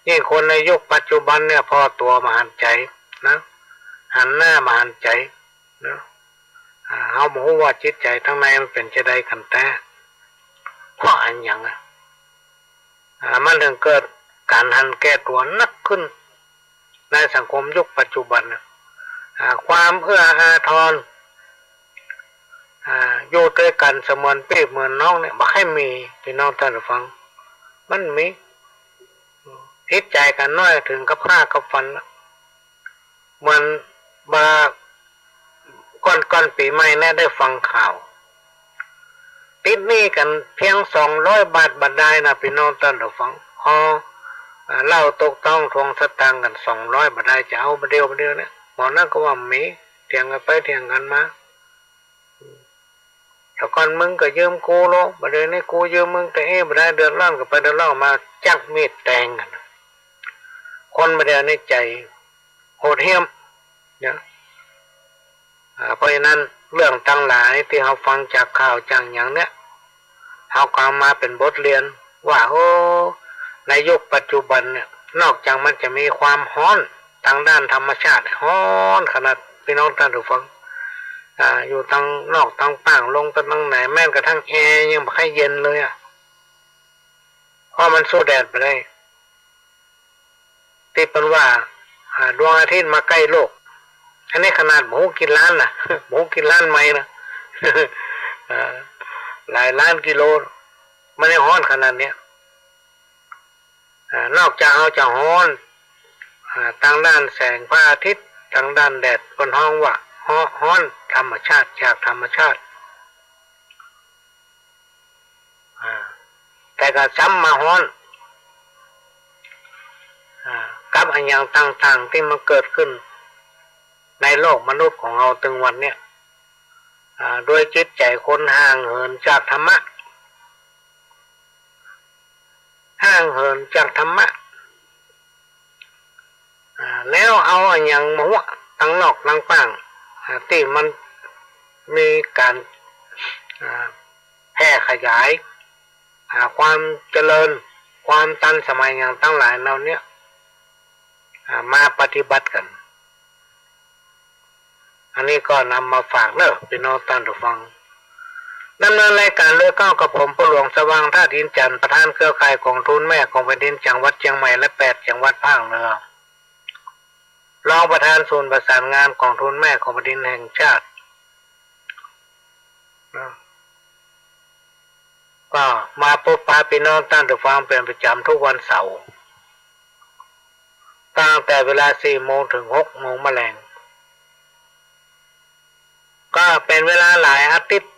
ยิ่งคนในยุคปัจจุบันเนี่ย ผ่อตั๋วบ่หันใจ๋นะ หันหน้าบ่หันใจ๋นะ อ่า เฮาบ่ฮู้ว่าจิตใจ๋ตังในมันเป๋นจาใดกั๋นแต๊ เพราะอะหยังอะ อ่า มันเถิงเกิดก๋านหันแก่ตั๋วนักขึ้น ในสังคมยุคปัจจุบันน่ะ อ่า ความเอื้ออาทร อ่า อยู่ตวยกั๋นเสมือนปี้เหมือนน้องเนี่ย บ่ใค่มี ปี้น้องต้านผู้ฟัง มันมี ผิดใจ๋กั๋นน้อยเถิงกับฆ่ากับฟันน่ะ เหมือนบ่าก่อน ก่อนปี๋ใหม่เนี่ยได้ฟังข่าว ติดหนี้กั๋นเปียงสองร้อยบาทบ่ดายนะ ปี้น้องต้านผู้ฟัง พอ อ่า เหล้าตกต๊องทวงสตางค์กั๋นสองร้อยบ่ดาย จะเอาบ่าเดี่ยว บ่าเดี่ยวเนี่ย หมอนั้นก็ว่ามี เถียงกั๋นไปเถียงกั๋นมา แต่ก่อนมึงก็ยืมกูโล บ่าเดี่ยวนี้กูยืมมึง แต่เอ๊ะ บ่าดาย เดือดร้อนก็ไปเดือดร้อนมา จักมีดแตงกั๋น คนบ่าเดี่ยวนี้ใจ๋โหดเหี้ยมนะ อ่า เพราะฉะนั้นเรื่องตังหลายตี้เฮาฟังจากข่าวจากหยังเนี่ย เฮาก็เอามาเป๋นบทเรียนว่า โอ้ ในยุคปัจจุบันเนี่ย นอกจากมันจะมีความฮ้อนตางด้านธรรมชาติ ฮ้อนขนาด ปี้น้องต้านผู้ฟัง อ่า อยู่ตางนอกตางป้าง ลงไปตางไหน แม้กระทั่งแอร์ยังบ่ใค่เย็นเลยอะ เพราะมันสู้แดดบ่ได้ ตี้เปิ้นว่า อ่า ดวงอาทิตย์มาใก้โลก อันนี้ขนาดบ่ฮู้กี่ล้านนะ บ่ฮู้กี่ล้านไมล์นะ อ่า หลายล้านกิโล มันยังฮ้อนขนาดเนี้ย อ่า นอกจากเฮาจะฮ้อน อ่า ตางด้านแสงพระอาทิตย์ ตางด้านแดด เปิ้นฮ้องว่า ฮ้อน ฮ้อนธรรมชาติ จากธรรมชาติ อ่า แต่ก็ซ้ำมาฮ้อน อ่า กับอะหยังต่างๆ ตี้มันเกิดขึ้นในโลกมนุษย์ของเฮาตึงวันเนี่ย อ่า โดยจิตใจ๋คนห่างเหินจากธรรมะ ห่างเหินจากธรรมะ อ่า แล้วเอาอะหยังมาหัวตางนอกตางป้าง อ่า ตี้มันมีก๋าน อ่า แพร่ขยาย อ่า ความเจริญ ความตันสมัยหยังตังหลายเหล่าเนี้ย อ่า มาปฏิบัติกั๋น อันนี้ก็นำมาฝากเน่อ ปี้น้องต้านผู้ฟัง ดำเนินรายการโดยเก้ากับผม พ่อหลวง สว่างธาตุอินทร์จันทร์ ประธานเครือข่ายกองทุนแม่ของแผ่นดินจังหวัดเจียงใหม่และแปดจังหวัดภาคเหนือ รองประธานศูนย์ประสานงานกองทุนแม่ของแผ่นดินแห่งชาติ ก็มาพบปะปี้น้องต้านผู้ฟังเป๋นประจ๋ำทุกวันเสาร์ ตั้งแต่เวลาสี่โมงเถิงหกโมงมะแลง ก็เป๋นเวลาหลายอาทิตย์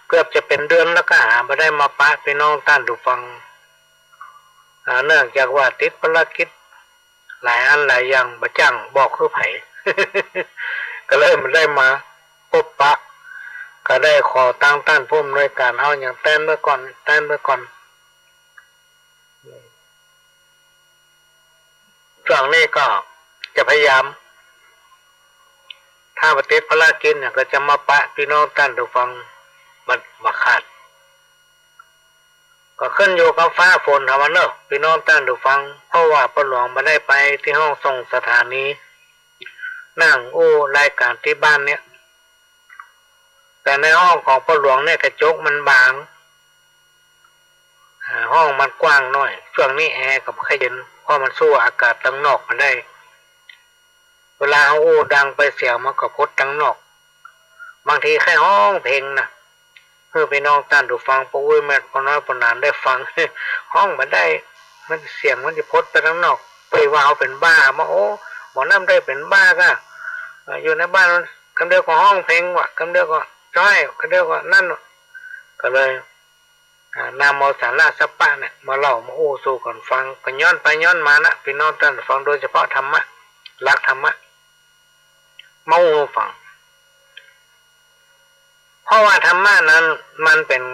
เกือบจะเป๋นเดือนแล้วก็หาบ่ได้มาปะปี้น้องต้านผู้ฟัง อ่า เนื่องจากว่าติดภารกิจหลายอันหลายอย่าง บ่จ้างบอกคือใผ ก็เลยบ่ได้มาพบปะ ก็ได้ขอตางต้านผู้อำนวยก๋านเอาอะหยังแต๊นไว้ก่อน แต๊นไว้ก่อน ช่วงนี้ก็จะพยายาม ถ้าบ่ติดภารกิจเนี่ย ก็จะมาปะปี้น้องต้านผู้ฟังบ่ บ่ขาด ก็ขึ้นอยู่กับฟ้าฝนเฮาเน่อ ปี้น้องต้านผู้ฟัง เพราะว่าพ่อหลวงบ่ได้ไปตี้ห้องส่งสถานี นั่งอู้รายก๋านตี้บ้านเนี่ย แต่ในห้องของพ่อหลวงเนี่ยกระจกมันบาง อ่า ห้องมันกว้างหน้อย ช่วงนี้แอร์ก็บ่ค่อยเย็น เพราะมันสู้อากาศตางนอกบ่ได้ เวลาเฮาอู้ดังไปเสียงมันก็พดตางนอก บางทีใค่ฮ้องเพลงนะ หื้อปี้น้องต้านผู้ฟัง ป้ออุ๊ยแม่ป้อน้อยป้อหนานได้ฟัง ฮ้องบ่ได้ มันเสียงมันจะพดไปตังนอก ไปว่าเฮาเป๋นบ้า มา โอ้ บ่าน้ำได้เป๋นบ้าก้า เอ่อ อยู่ในบ้านมัน กำเดียวก็ฮ้องเพลงว่ะ กำเดียวก็จ๊อย กำเดียวก็นั่นว่ะ ก็เลย อ่า นำเอาสาระสัพพะเนี่ยมาเล่ามาอู้สู่กั๋นฟัง ก็ย้อนไปย้อนมานะ ปี้น้องต้านผู้ฟัง โดยเฉพาะธรรมะ หลักธรรมะ มาอู้ฟัง เพราะว่าธรรมะนั้นมันเป๋น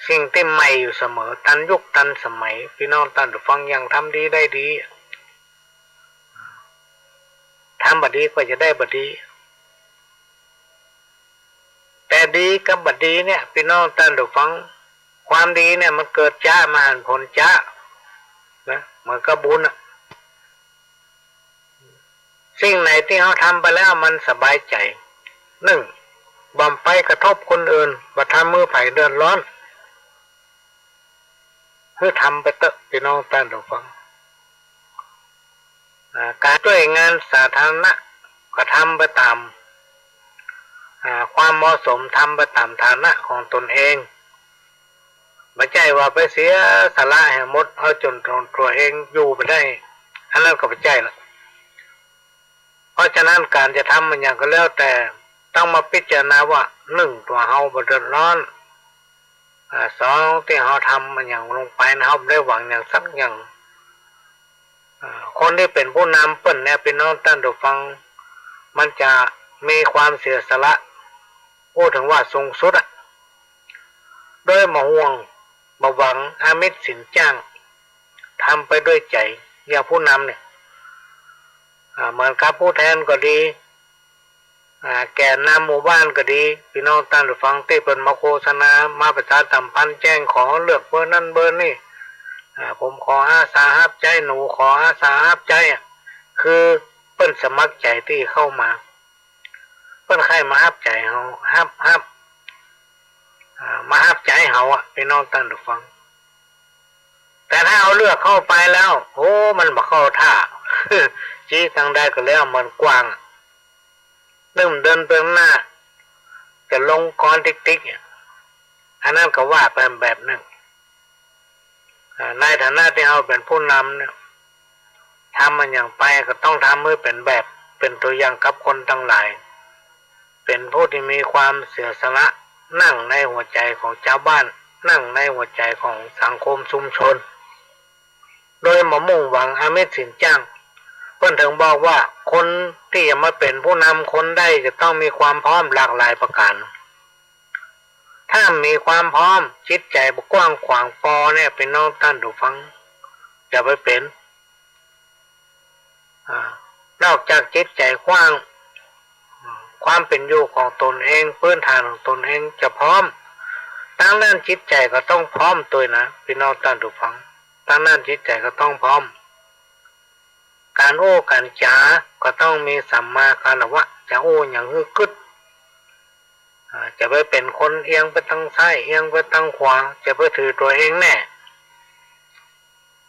สิ่งตี้ใหม่อยู่เสมอ ตันยุคตันสมัย ปี้น้องต้านผู้ฟัง อย่างทำดีได้ดี ทำบ่ดีก็จะได้บ่ดี แต่ดีกับบ่ดีเนี่ย ปี้น้องต้านผู้ฟัง ความดีเนี่ยมันเกิดจ๊า มันหันผลจ๊า นะ เหมือนกับบุญอะ สิ่งไหนตี้เฮาทำไปแล้วมันสบายใจ๋ นึ่ง บ่ไปกระทบคนอื่น บ่ทำหื้อใผเดือดร้อน หื้อทำไปเต๊อะ ปี้น้องต้านผู้ฟัง อ่า ก๋านจ้วยงานสาธารณะ ก็ทำไปต๋าม อ่า ความเหมาะสม ทำไปต๋ามฐานะของตนเอง บ่ใจ้ว่าไปเสียสละหื้อหมด เอาจ๋นตั๋วเองอยู่บ่ได้ อันนั้นก็บ่ใจ้ละ เพราะฉะนั้นก๋านจะทำอะหยังก็แล้วแต่ ต้องมาพิจารณาว่า นึ่ง ตั๋วเฮาบ่เดือดร้อน อ่า สอง ตี้เฮาทำอะหยังลงไปนะ เฮาบ่ได้หวังหยังสักอย่าง อ่า คนตี้เป๋นผู้นำเปิ้นเนี่ย ปี้น้องต้านผู้ฟัง มันจะมีความเสียสละ อู้เถิงว่าสูงสุดอะ โดยบ่ห่วงบ่หวังอามิสสินจ้าง ทำไปด้วยใจ๋ อย่างผู้นำเนี่ย อ่า เหมือนกับผู้แทนก็ดี อ่า แก่นนำหมู่บ้านก็ดี ปี้น้องต้านผู้ฟัง ตี้เปิ้นมาโฆษณา มาประชาสัมพันธ์แจ้งขอเลือกเบอร์นั้นเบอร์นี้ อ่า ผมขออาสาฮับใจ๊ หนูขออาสาฮับใจ๊อะ คือเปิ้นสมัครใจ๋ตี้เข้ามา เปิ้นใค่มาฮับใจ๋เฮา ฮับ ฮับ อ่า มาฮับใจ๋เฮาอะ ปี้น้องต้านผู้ฟัง แต่ถ้าเฮาเลือกเข้าไปแล้ว โอ้ มันบ่เข้าท่า จี๊ตังใดก็แล้ว เหมือนกวาง นึ่งเดินไปข้างหน้า จะลงก๊อนติ๊กๆ อะ อันนั้นก็ว่าไปแบบนึ่ง อ่า ในฐานะตี้เฮาเป๋นผู้นำเนี่ย ทำอะหยังไปก็ต้องทำหื้อเป๋นแบบ เป๋นตั๋วอย่างกับคนตังหลาย เป๋นผู้ตี้มีความเสียสละ นั่งในหัวใจ๋ของจาวบ้าน นั่งในหัวใจ๋ของสังคมชุมชน โดยบ่มุ่งหวังอามิสสินจ้าง เปิ้นเถิงบอกว่า คนตี้จะมาเป๋นผู้นำคนได้ จะต้องมีความพร้อมหลากหลายประก๋าน ถ้ามีความพร้อม จิตใจ๋บ่กว้างขวางปอเนี่ย ปี้น้องต้านผู้ฟัง จะไปเป๋น อ่า นอกจากจิตใจ๋กว้าง ความเป๋นอยู่ของตนเอง พื้นฐานของตนเองจะพร้อม ตังด้านจิตใจ๋ก็ต้องพร้อมตวยนะ ปี้น้องต้านผู้ฟัง ตังด้านจิตใจ๋ก็ต้องพร้อม ก๋านอู้ก๋านจ๋าก็ต้องมีสัมมาคารวะ จะอู้หยังหื้อกึ๊ด อ่า จะไปเป๋นคนเอียงไปตังซ้าย เอียงไปตังขวา จะไปถือตั๋วเองแน่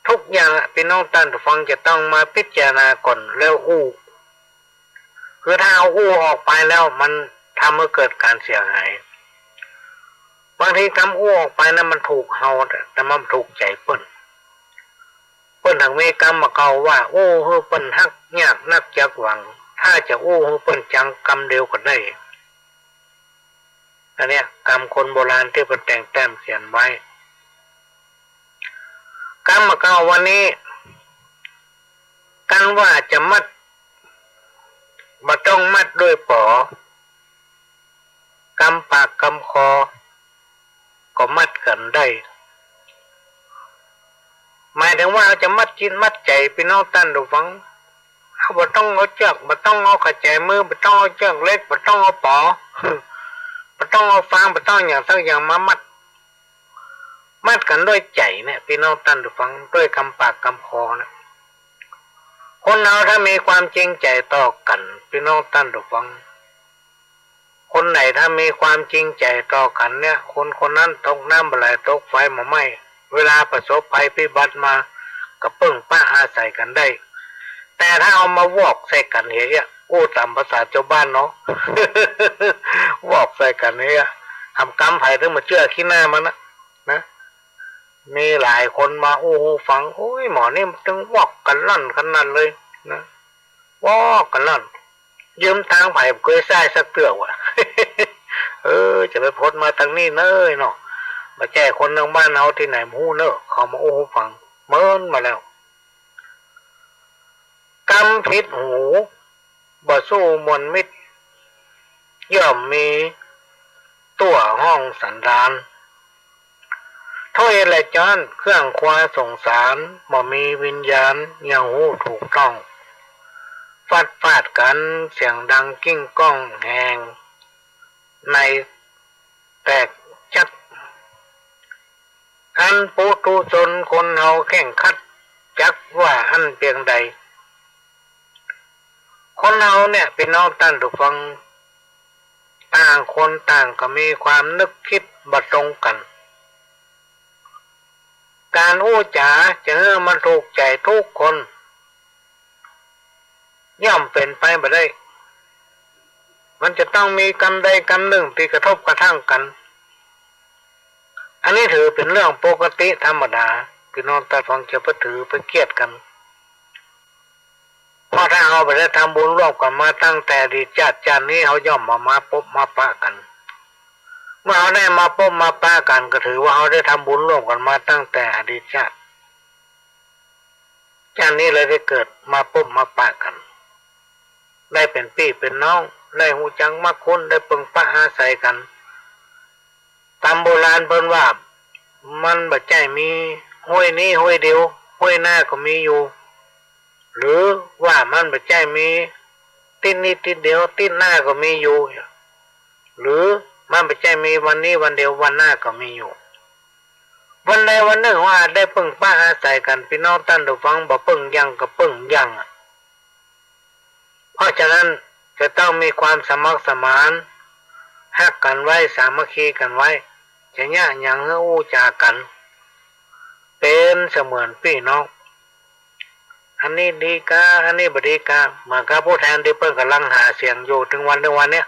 ทุกอย่างอะ ปี้น้องต้านผู้ฟังจะต้องมาพิจารณาก่อนแล้วอู้ คือถ้าเฮาอู้ออกไปแล้วมันทำหื้อเกิดก๋านเสียหาย บางทีกำอู้ออกไปนะมันถูกเฮา แต่มันบ่ถูกใจ๋เปิ้น เปิ้นเถิงมีกำบ่าเก่าว่า อู้หื้อเปิ้นฮักยากนักจักหวัง ถ้าจะอู้หื้อเปิ้นจังกำเดียวก็ได้ อันเนี้ยกำคนโบราณตี้เปิ้นแต่งแต้มเขียนไว้ กำบ่าเก่าวันนี้ กันว่าจะมัด บ่ต้องมัดด้วยป๋อ กำปากกำคอ ก็มัดกั๋นได้ หมายเถิงว่าเฮาจะมัดจิตมัดใจ๋ ปี้น้องต้านผู้ฟัง เฮาบ่ต้องเอาเจื้อก บ่ต้องเอาขะแจมือ บ่ต้องเอาเจื้อกเหล็ก บ่ต้องเอาป๋อ บ่ต้องเอาฟาง บ่ต้องหยังสักอย่างมามัด มัดกั๋นด้วยใจ๋เนี่ย ปี้น้องต้านผู้ฟัง ด้วยกำปากกำคอเนี่ย คนเฮาถ้ามีความจริงใจ๋ต่อกั๋น ปี้น้องต้านผู้ฟัง คนไหนถ้ามีความจริงใจ๋ต่อกั๋นเนี่ย คนคนนั้นตกน้ำบ่ไหล ตกไฟบ่ไหม้ เวลาประสบภัยพิบัติมา ก็เปิ้งปะอาศัยกั๋นได้ แต่ถ้าเอามาวอกใส่กั๋นเหีย อู้ต๋ามภาษาจาวบ้านเนาะ วอกใส่กั๋นเหีย ทำกรรมใผเถิงบ่าเจื้อขี้หน้ามันนะ นะ มีหลายคนมาอู้ฟัง โอ้ย หมอนี่มันตึงวอกกั๋นลั่นขนาดเลยนะ วอกกั๋นลั่น ยืมตางใผบ่เกยใซ้สักเตื้อว่ะ เออ จะไปพ้นมาตางนี้เน้อเนาะ บ่ใจ้คนตางบ้านเฮาตี้ไหนบ่ฮู้เน้อ เขามาอู้ฟัง เมินมาแล้ว กรรมผิดหู บ่สู้มวลมิตร ย่อมมีตั๋วห้องสันดาน ถ้วยและจ๊อนเครื่องครัวสงสาร บ่มีวิญญาณยังฮู้ถูกต้อง ฟัดฟาดกั๋นเสียงดังกิ้งก้องแหง ในแตกจัก อันปุถุชนคนเฮาเคร่งครัด จักว่าอั้นเปียงใด คนเฮาเนี่ย ปี้น้องต้านผู้ฟัง ต่างคนต่างก็มีความนึกกึ๊ดบ่ตรงกั๋น ก๋านอู้จ๋าจะหื้อมันถูกใจ๋กู้คน ย่อมเป๋นไปบ่ได้ มันจะต้องมีกำใดกำนึ่งตี้กระทบกระทั่งกั๋น อันนี้ถือเป๋นเรื่องปกติธรรมดา ปี้น้องต้านผู้ฟังจะไปถือไปเกียดกั๋น เพราะถ้าเฮาบ่ได้ทำบุญร่วมกั๋นมาตั้งแต่อดีตชาติ ชาตินี้เฮาย่อมบ่มาปบมาปะกั๋น เมื่อเฮาได้มาปบมาปะกั๋น ก็ถือว่าเฮาได้ทำบุญร่วมกั๋นมาตั้งแต่อดีตชาติ ชาตินี้เลยได้เกิดมาปบมาปะกั๋น ได้เป๋นปี้เป๋นน้อง ได้ฮู้จักมักคุ้น ได้เปิงปะอาศัยกั๋น ต๋ามโบราณเปิ้นว่า มันบ่ใจ้มีห้วยนี้ห้วยเดียว ห้วยหน้าก็มีอยู่ หรือว่ามันบ่ใจ้มีติ๊ดนี้ติ๊ดเดียว ติ๊ดหน้าก็มีอยู่ หรือมันบ่ใจ้มีวันนี้วันเดียว วันหน้าก็มีอยู่ วันใดวันนึ่งเฮาอาจได้เปิงปะอาศัยกั๋น ปี้น้องต้านผู้ฟัง บ่เปิงยั้งก็เปิงยั้งอะ เพราะฉะนั้นจะต้องมีความสมัครสมาน ฮักกั๋นไว้ สามัคคีกั๋นไว้ จะเยียะหยังหื้ออู้จ๋ากั๋น เป๋นเสมือนปี้น้อง อันนี้ดีกา อันนี้บ่ดีกา เหมือนกับผู้แทนตี้เปิ้นก่ำลังหาเสียงอยู่เถิงวันเถิงวันเนี่ย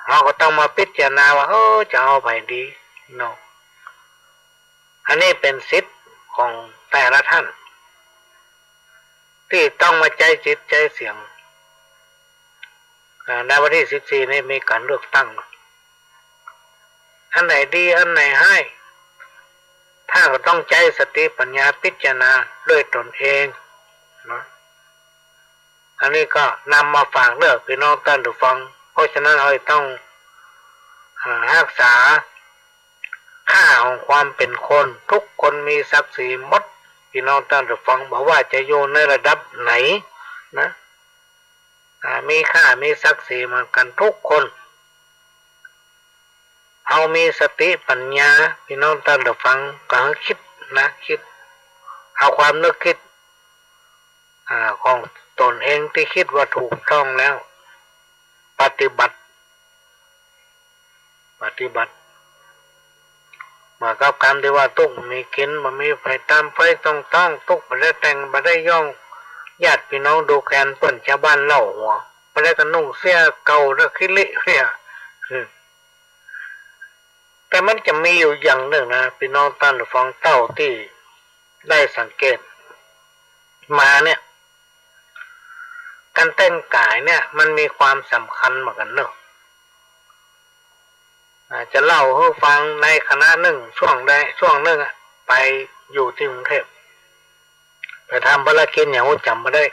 เฮาก็ต้องมาพิจารณาว่า เออ จะเอาใผดีเนาะ อันนี้เป๋นสิทธิ์ของแต่ละท่าน ตี้ต้องมาใจ๊จิตใจ๊เสียง อ่า ในวันตี้สิบสี่นี้มีก๋านเลือกตั้ง อันไหนดี อันไหนฮ้าย ต้านก็ต้องใจ๊สติปัญญาพิจารณาด้วยตนเองเนาะ อันนี้ก็นำมาฝากเตื้อปี้น้องต้านผู้ฟัง เพราะฉะนั้นเฮาต้อง อ่า ฮักษาค่าของความเป๋นคน ทุกคนมีศักดิ์ศรีหมด ปี้น้องต้านผู้ฟัง บ่ว่าจะอยู่ในระดับไหนนะ อ่า มีค่ามีศักดิ์ศรีเหมือนกั๋นทุกคน เฮามีสติปัญญา ปี้น้องต้านผู้ฟัง ก็หื้อคิดนะ คิด เอาความนึกคิด อ่า ของตนเองตี้คิดว่าถูกต้องแล้ว ปฏิบัติ ปฏิบัติ เหมือนกับกำตี้ว่าตุ๊กบ่มีกิ๋น บ่มีใผต๋ามใฟ้ต๋องตอง ตุ๊กบ่ได้แต๊ง บ่ได้ย่อง ญาติปี้น้องดูแคลนเปิ้น จาวบ้านเล่าหัว บ่ได้ก็นุ่งเสื้อเก่าแล้วขี้ริ้วเนี่ย แต่มันจะมีอยู่อย่างนึ่งนะ ปี้น้องต้านผู้ฟัง เต้าตี้ได้สังเกตมาเนี่ย ก๋านแต่งก๋ายเนี่ยมันมีความสำคัญเหมือนกั๋นเนาะ อ่า จะเล่าหื้อฟังในขณะนึ่ง ช่วงใดช่วงนึ่งอะ ไปอยู่ตี้กรุงเทพฯ ไปทำภารกิจอย่างหื้อจ๋ำบ่ได้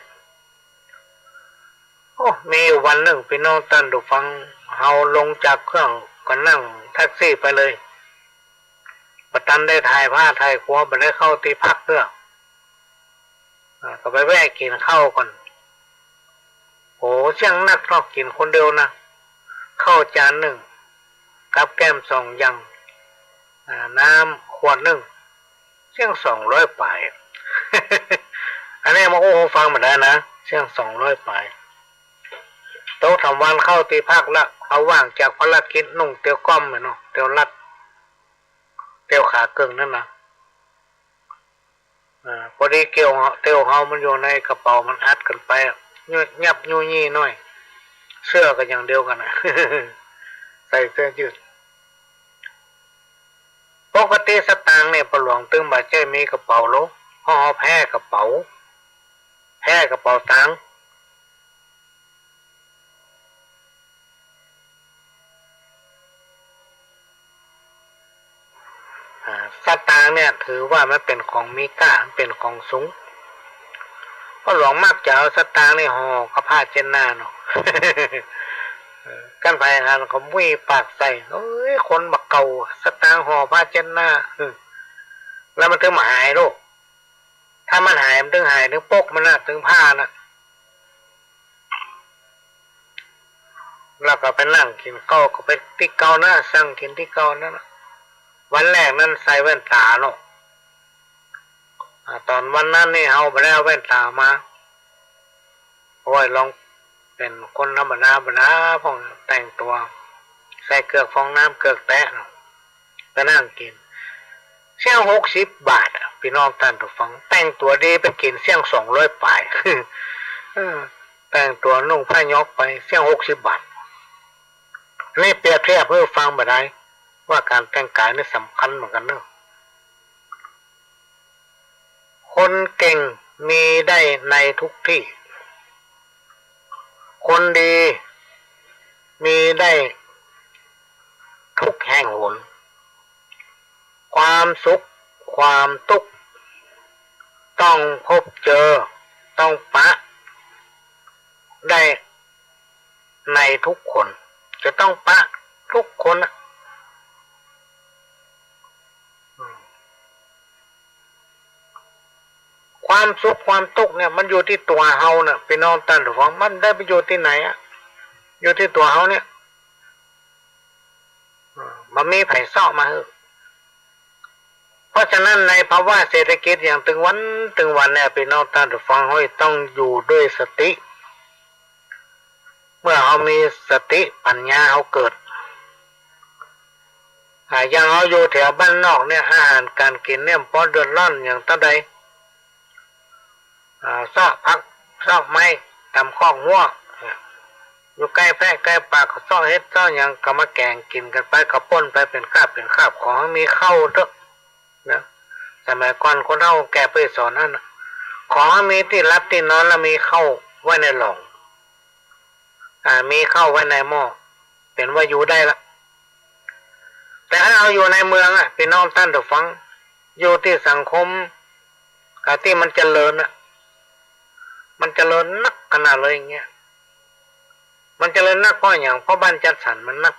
โอ้ มีอยู่วันนึ่ง ปี้น้องต้านผู้ฟัง เฮาลงจากเครื่องก็นั่งแท็กซี่ไปเลย บ่ตันได้ถ่ายผ้าถ่ายครัว บ่ได้เข้าตี้พักเตื้อ อ่า ก็ไปแวะกิ๋นข้าวก่อน โห เสี้ยงนักเนาะ กิ๋นคนเดียวนะ ข้าวจานนึ่ง กับแกล้มสองอย่าง อ่า น้ำขวดนึ่ง เสี้ยงสองร้อยป๋าย อันนี้มาอู้หื้อฟังบ่ได้นะ เสี้ยงสองร้อยป๋าย ตกทำวันเข้าตี้พักละ เฮาว่างจากภารกิจ นุ่งเตียวก้อมเนาะ เตียวรัด เตียวขาเกิ่งนั่นนะ อ่า พอดีเตียวเฮามันอยู่ในกระเป๋า มันอัดกั๋นไปอะ ยับยูยี่หน้อย เสื้อก็อย่างเดียวกั๋นอะ ใส่เสื้อยืด ปกติสตางค์เนี่ย ป้อหลวงตึงบ่ใจ้มีกระเป๋าโล ห่อแผ้กระเป๋า แผ้กระเป๋าตังค์ อ่า สตางค์เนี่ย ถือว่ามันเป๋นของมีก้า มันเป๋นของสูง ป้อหลวงมักจะเอาสตางค์นี่ห่อกับผ้าเช็ดหน้าเนาะ เออ คันใผหันก็มุ้ยปากใส่ เอ้ย คนบ่าเก่า สตางค์ห่อผ้าเช็ดหน้า อืม แล้วมันถึงบ่หายโล ถ้ามันหาย มันถึงหาย ถึงปกมันน่ะ ถึงผ้าน่ะ แล้วก็ไปนั่งกิ๋นข้าว ก็ไปตี้เก่านะ สั่งกิ๋นตี้เก่านั่นน่ะ วันแรกนั้นใส่แว่นต๋าเนาะ อ่า ต๋อนวันนั้นนี่เฮาบ่ได้เอาแว่นต๋ามา โอ้ย ลองเป๋นคนธรรมดา ธรรมดา พ่องแต่งตั๋ว ใส่เกือกฟองน้ำ เกือกแตะเนาะ ไปนั่งกิ๋น เสี้ยงหกสิบบาทอะ ปี้น้องต้านผู้ฟัง แต่งตั๋วดีไปกิ๋นเสี้ยงสองร้อยป๋าย เออ แต่งตั๋วนุ่งผ้ายอกไป เสี้ยงหกสิบบาท นี่เปรียบเทียบหื้อฟังบ่าดาย ว่าก๋านแต่งก๋ายนี่สำคัญเหมือนกั๋นเนาะ คนเก่งมีได้ในทุกตี้ คนดีมีได้ทุกแห่งหน ความสุขความตุ๊กข์ต้องพบเจอ ต้องปะได้ในทุกคน จะต้องปะทุกคนน่ะ อืม ความสุขความตุ๊กข์เนี่ย มันอยู่ตี้ตั๋วเฮาน่ะ ปี้น้องต้านผู้ฟัง มันได้ไปอยู่ตี้ไหนอะ อยู่ตี้ตั๋วเฮาเนี่ย อ่า บ่มีใผเซาะมาหื้อ เพราะฉะนั้นในภาวะเศรษฐกิจอย่างตึงวันตึงวันเนี่ย ปี้น้องต้านผู้ฟังเฮาต้องอยู่ด้วยสติ เมื่อเฮามีสติปัญญาเฮาเกิด อ่า อย่างเฮาอยู่แถวบ้านนอกเนี่ย อาหารก๋านกิ๋นเนี่ย ปอเดือดร้อนอย่างเต้าใด อ่า เซาะผัก เซาะไม้ ต๋ามคอกงัว อยู่ใก้แป๊ใก้ป่า ก็เซาะเห็ดเซาะหยัง ก็มาแก๋งกิ๋นกั๋นไป ก็ป้นไปเป๋นคาบเป๋นคาบ ขอหื้อมีข้าวเต๊อะ นะ สมัยก่อนคนเฒ่าแก่เปิ้นสอนหั้นน่ะ ขอหื้อมีตี้หลับตี้นอน แล้วมีข้าวไว้ในหล่อง อ่า มีข้าวไว้ในหม้อ เป๋นว่าอยู่ได้ละ แต่ถ้าเฮาอยู่ในเมืองอะ ปี้น้องต้านผู้ฟัง อยู่ตี้สังคม อ่า ตี้มันเจริญอะ มันเจริญนักขนาดเลยอย่างเงี้ย มันเจริญนักเพราะหยัง เพราะบ้านจัดสรรมันนัก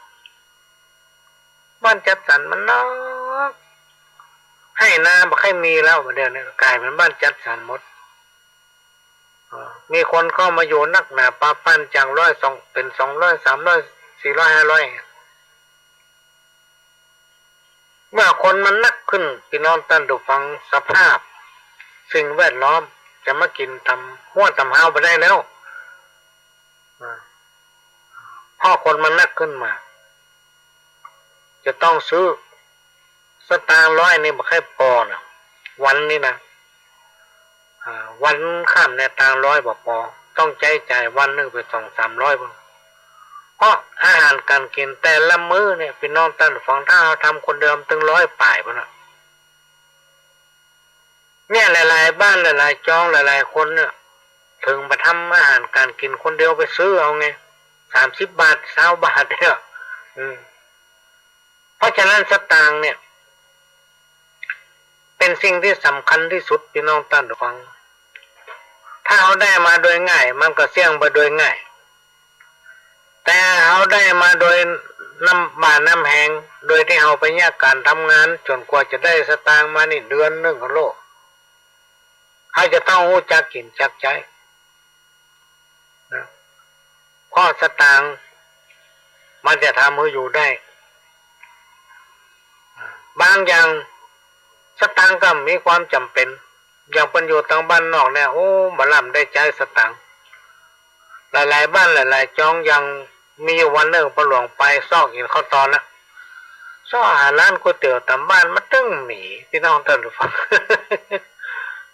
บ้านจัดสรรมันนัก ไฮ่นาบ่ใค่มีแล้ว บ่าเดี่ยวนี้ก๋ายเป๋นบ้านจัดสรรหมด อ่า มีคนเข้ามาอยู่นักหนาปาปันจัง ร้อย สอง เป๋นสองร้อย สามร้อย สี่ร้อย ห้าร้อย เมื่อคนมันนักขึ้น ปี้น้องต้านผู้ฟัง สภาพสิ่งแวดล้อมจะมากิ๋นต๋ามหัวต๋ามฮาวบ่ได้แล้ว อ่า เพราะคนมันนักขึ้นมา จะต้องซื้อ สตางค์ร้อยนี่บ่ใค่ปอนะ วันนี้นะ อ่า วันข้ามเนี่ย ตางค์ร้อยบ่ปอ ต้องใจ๊จ่ายวันนึ่งเป๋นสองสามร้อยพุ้น เพราะอาหารก๋านกิ๋นแต่ละมื้อเนี่ย ปี้น้องต้านผู้ฟัง ถ้าเฮาทำคนเดียวมันตึงร้อยป๋ายพุ้นน่ะ เนี่ย หลายๆ บ้าน หลายๆ จอง หลายๆ คนเนี่ย เถิงบ่ทำอาหารก๋านกิ๋นคนเดียว ไปซื้อเอาไง สามสิบบาท ซาวบาทเนี่ย อืม เพราะฉะนั้นสตางค์เนี่ย เป๋นสิ่งตี้สำคัญตี้สุด ปี้น้องต้านผู้ฟัง ถ้าเฮาได้มาโดยง่าย มันก็เสี้ยงไปโดยง่าย แต่เฮาได้มาโดยน้ำบ่าน้ำแฮง โดยตี้เฮาไปเยียะก๋านทำงาน จ๋นกว่าจะได้สตางค์มานี่เดือนนึ่งก็โล่ เฮาจะต้องฮู้จักกิ๋นจักใจ๊ นะ เพราะสตางค์มันจะทำหื้ออยู่ได้ บางอย่างสตางค์ก็มีความจ๋ำเป๋น อย่างเปิ้นอยู่ตางบ้านนอกเนี่ย โอ้ บ่ล้ำได้ใจ๊สตางค์ หลายๆ บ้านหลายๆ จอง อย่างมีอยู่วันนึ่ง ป้อหลวงไปเซาะกิ๋นข้าวตอนนะ เซาะหาร้านก๋วยเตี๋ยวต๋ามบ้าน มันตึงมี ปี้น้องต้านผู้ฟัง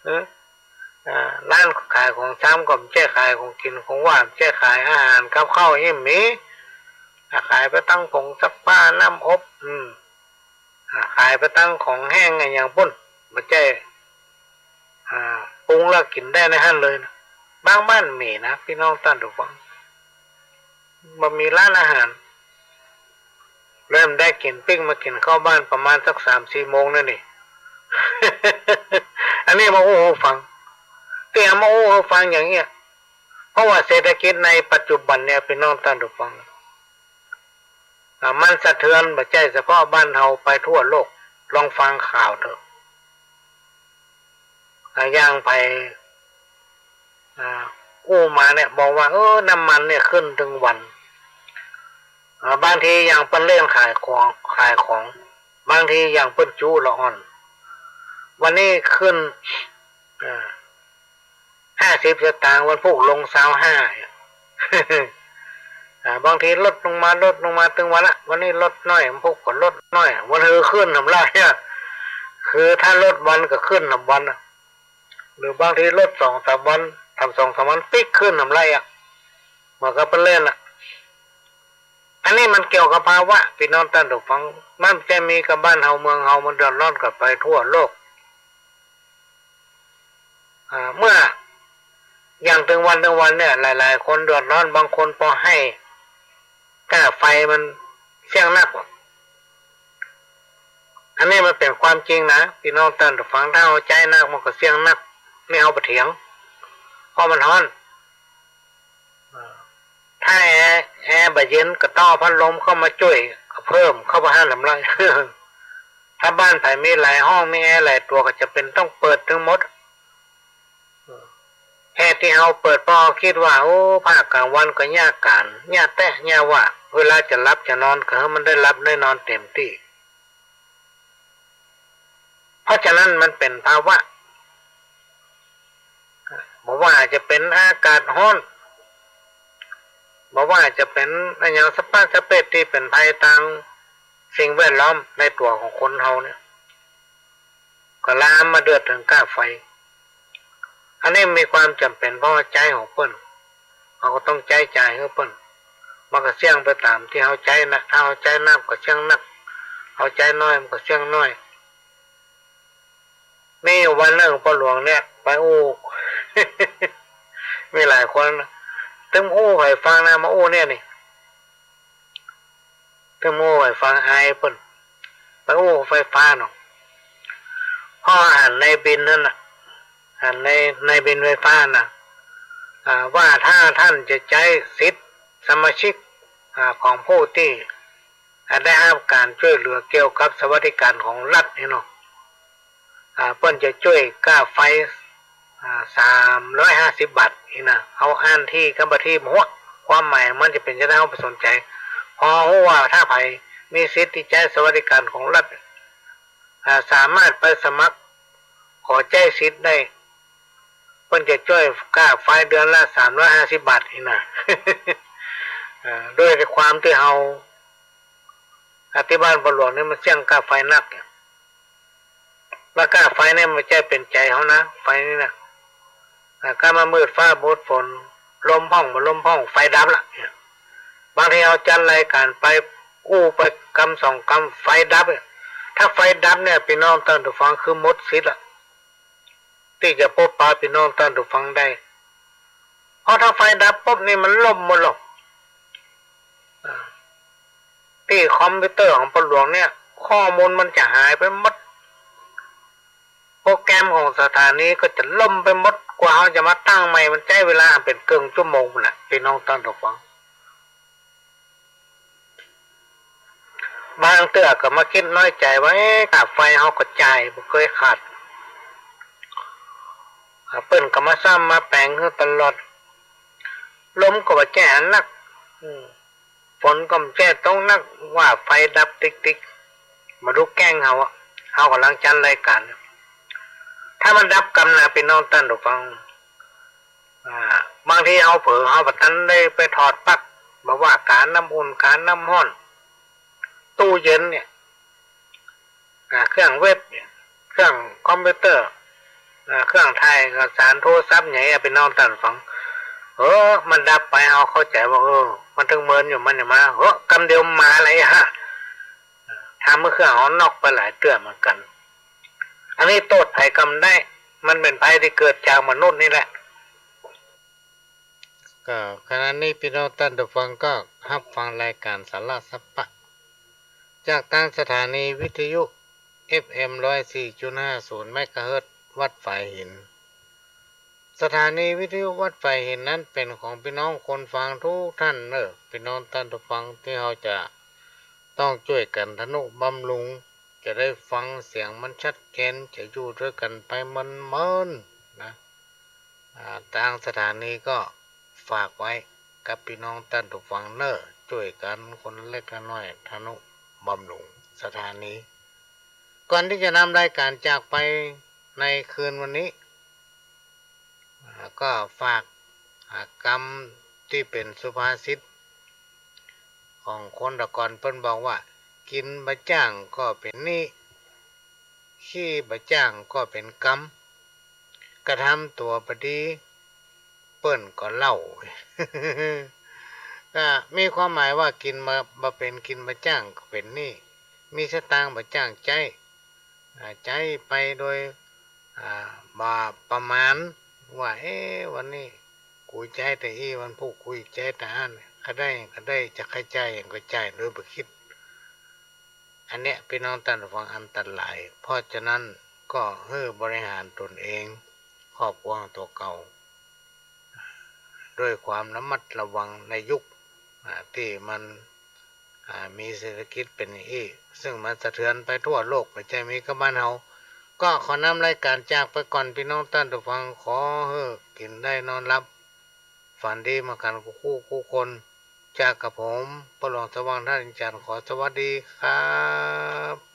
เออ อ่า ร้านขายของชำก็บ่ใจ้ขายของกิ๋นของหวาน บ่ใจ้ขายอาหารกับข้าวอี้ มี ขายไปตึงผงซักผ้า น้ำอบ อืม อ่า ขายไปตึงของแห้งอะหยังปู้น บ่ใจ้ อ่า ปรุงแล้วกิ๋นได้ในหั้นเลยนะ บางบ้านมีนะ ปี้น้องต้านผู้ฟัง บ่มีร้านอาหาร เริ่มได้กิ๋นปิ้งมากิ๋นข้าวบ้านประมาณสักสามสี่โมงนั่นเอง อันนี้มาอู้หื้อฟัง ตี้เอามาอู้หื้อฟังอย่างเนี้ย เพราะว่าเศรษฐกิจในปัจจุบันเนี่ย ปี้น้องต้านผู้ฟัง อ่า มันสะเทือนบ่ใจ้เฉพาะบ้านเฮา ไปทั่วโลก ลองฟังข่าวเถอะ อ่า อย่างไป อ่า อู้มาเนี่ย บอกว่า เออ น้ำมันเนี่ยขึ้นตึงวัน อ่า บางทีอย่างเปิ้นเล่นขายของ ขายของ บางทีอย่างเปิ้นจุละอ่อน วันนี้ขึ้น อ่า ห้าสิบสตางค์ วันพูกลงซาวห้า อ่า บางทีลดลงมา ลดลงมาตึงวันละ วันนี้ลดน้อย วันพูกก็ลดน้อย วันฮือขึ้นหนำลายอะ คือถ้าลดวันก็ขึ้นหนำวันอะ หรือบางทีลดสองสามวัน ทำสองสามวันปิ๊กขึ้นหนำลายอะ เหมือนกับเปิ้นเล่นอะ อันนี้มันเกี่ยวกับภาวะ ปี้น้องต้านผู้ฟัง มันจะมีกับบ้านเฮาเมืองเฮา มันเดือดร้อนกันไปทั่วโลก อ่า เมื่ออย่างตึงวันตึงวันเนี่ย หลายๆ คนเดือดร้อน บางคนปอหื้อก้าไฟมันเสี้ยงนัก อันนี้มันเป๋นความจริงนะ ปี้น้องต้านผู้ฟัง ถ้าเฮาใจ๊นักมันก็เสี้ยงนัก นี่เฮาบ่เถียง เพราะมันฮ้อน อ่า ถ้าแอร์ แอร์บ่เย็นก็ต้องเอาพัดลมเข้ามาจ้วย ก็เพิ่มเข้าไปหั้นหนำลาย ถ้าบ้านใผมีหลายห้อง มีแอร์หลายตั๋ว ก็จะเป๋นต้องเปิดตึงหมด แอร์ตี้เฮาเปิด เพราะเฮากึ๊ดว่า โอ้ ภาคกลางวันก็เยียะก๋าน เยียะแต๊ เยียะว่า เวลาจะหลับจะนอนก็หื้อมันได้หลับได้นอนเต๋มตี้ เพราะฉะนั้นมันเป๋นภาวะ บ่ว่าจะเป๋นอากาศฮ้อน บ่ว่าจะเป๋นอะหยังสะป๊าสะเป๊ดตี้เป๋นภัยตางสิ่งแวดล้อมในตั๋วของคนเฮาเนี่ย ก็ลามมาเดือดเถิงก้าไฟ อันนี้มีความจ๋ำเป๋น เพราะว่าใจ๊ของเปิ้น เฮาก็ต้องใจ๊จ่ายหื้อเปิ้น มันก็เสี้ยงไปต๋ามตี้เฮาใจ๊นะ ถ้าเฮาใจ๊นักก็เสี้ยงนัก เฮาใจ๊น้อยมันก็เสี้ยงน้อย มีอยู่วันนึ่งป้อหลวงเนี่ยไปอู้ มีหลายคนนะ ตึงอู้ใผฟังนะ มาอู้เนี่ยนี่ ตึงอู้ใผฟัง อายเปิ้น ไปอู้ไฟฟ้าเนาะ พ่อหันในบินหั้นน่ะ หันใน ในบินไฟฟ้าน่ะ อ่า ว่าถ้าท่านจะใจ๊สิทธิ์สมาชิก อ่า ของผู้ตี้ อ่า ได้ฮับก๋านจ้วยเหลือเกี่ยวกับสวัสดิการของรัฐนี่เนาะ อ่า เปิ้นจะจ้วยก้าไฟ อ่า สามร้อยห้าสิบบาทนี่นะ เฮาอ่านตี้กำบ่าตี้บ่ฮู้ ความหมายมันจะเป๋นจะใด เฮาบ่สนใจ๋ พอฮู้ว่าถ้าใผมีสิทธิ์ตี้ใจ๊สวัสดิการของรัฐ อ่า สามารถไปสมัครขอใจ๊สิทธิ์ได้ เปิ้นจะจ้วยก้าไฟเดือนละสามร้อยห้าสิบบาทนี่นะ อ่า ด้วยความตี้เฮา อ่า ตี้บ้านป้อหลวงนี่มันเสี้ยงก้าไฟนักเนี่ย แล้วก้าไฟเนี่ยมันบ่ใจ้เป๋นใจ๋เฮานะ ไฟนี่นะ อ่า ก้ามามืดฟ้ามืดฝน ลมพ่องบ่ลมพ่อง ไฟดับละเนี่ย บางทีเฮาจัดรายก๋านไป อู้ไปกำสองกำ ไฟดับเนี่ย ถ้าไฟดับเนี่ย ปี้น้องต้านผู้ฟังคือหมดสิทธิ์ละ ตี้จะปบปะปี้น้องต้านผู้ฟังได้ เพราะถ้าไฟดับปุ๊บนี่มันล่มหมดแล้ว อ่า ตี้คอมพิวเตอร์ของป้อหลวงเนี่ย ข้อมูลมันจะหายไปหมด โปรแกรมของสถานีก็จะล่มไปหมด กว่าเฮาจะมาตั้งใหม่มันใจ๊เวลาเป๋นเกิ่งชั่วโมงน่ะ ปี้น้องต้านผู้ฟัง บางเตื้อก็มากึ๊ดน้อยใจ๋ว่า เอ๊ะ ก้าไฟเฮาก็จ่ายบ่เกยขาด อ่า เปิ้นก็มาซ่อมมาแป๋งหื้อตลอด ลมก็บ่ใจ้หันนัก อืม ฝนก็บ่ใจ้ตกนัก ว่าไฟดับติ๊กๆ บ่ดูแก้งเฮาอะ เฮาก่ำลังจัดรายก๋าน ถ้ามันดับกำนะ ปี้น้องต้านผู้ฟัง อ่า บางทีเฮาเผลอ เฮาบ่ตันได้ไปถอดปลั๊ก บ่ว่าก๋าน้ำอุ่น ก๋าน้ำฮ้อน ตู้เย็นเนี่ย อ่า เครื่องเว็บเนี่ย เครื่องคอมพิวเตอร์ อ่า เครื่องถ่ายเอกสาร โทรศัพท์หยังอะ ปี้น้องต้านผู้ฟัง เออ มันดับไป เฮาเข้าใจ๋ว่า เออ มันตึงเมินอยู่ มันจะมา เฮ้อ กำเดียวมาเลยฮะ ทำหื้อเครื่องเฮาน็อกไปหลายเตื้อเหมือนกั๋น อันนี้โต้ษใผกำได้ มันเป๋นภัยตี้เกิดจากมนุษย์นี่แหละ ก็ขณะนี้ปี้น้องต้านผู้ฟังก็ฮับฟังรายก๋านสาระสาระ จากตางสถานีวิทยุ เอฟเอ็ม ร้อยสี่จุดห้าศูนย์ เมกะเฮิรตซ์ วัดฝายหิน สถานีวิทยุวัดฝายหินนั้นเป๋นของปี้น้องคนฟังกู้ต้านเน่อ ปี้น้องต้านผู้ฟังตี้เฮาจะต้องจ้วยกั๋นทะนุบำรุง จะได้ฟังเสียงมันชัดเจน จะอยู่ตวยกั๋นไปเมินๆ นะ อ่า ตางสถานีก็ฝากไว้กับปี้น้องต้านผู้ฟังเน่อ จ้วยกั๋นคนเล็กคนน้อยทะนุบำรุงสถานี ก่อนตี้จะนำรายก๋านจากไปในคืนวันนี้ อ่า ก็ฝาก อ่า กำตี้เป๋นสุภาษิตของคนตะก่อน เปิ้นบอกว่า กิ๋นบ่าจ้างก็เป๋นหนี้ ขี้บ่าจ้างก็เป๋นกำ กระทำตั๋วบ่ดี เปิ้นก็เล่า ก็มีความหมายว่ากิ๋นบ่า บ่าเป๋น กิ๋นบ่าจ้างก็เป๋นหนี้ มีสตางค์บ่าจ้างใจ๊ อ่า ใจ๊ไปโดย อ่า บ่ประมาณ ว่า เอ๊ะ วันนี้กูใจ๊แต่อี้ วันพูกกูใจ๊แต่อั้น ใค่ได้หยังก็ได้ จะใค่จ่ายหยังก็จ่ายโดยบ่กึ๊ด อันเนี้ยปี้น้องต้านผู้ฟังอันตราย เพราะฉะนั้นก็หื้อบริหารตนเอง ครอบครัวตั๋วเก่า ด้วยความระมัดระวังในยุค อ่า ตี้มัน อ่า มีเศรษฐกิจเป๋นอย่างอี้ ซึ่งมันสะเทือนไปทั่วโลก บ่ใจ้มีก้าบ้านเฮา ก็ขอนำรายก๋านจากไปก่อน ปี้น้องต้านผู้ฟัง ขอหื้อกิ๋นได้นอนหลับ ฝันดีเหมือนกั๋นกู้คู่กู้คน จากกระผม ป้อหลวงสว่าง ธาตุอินทร์จันทร์ ขอสวัสดีครับ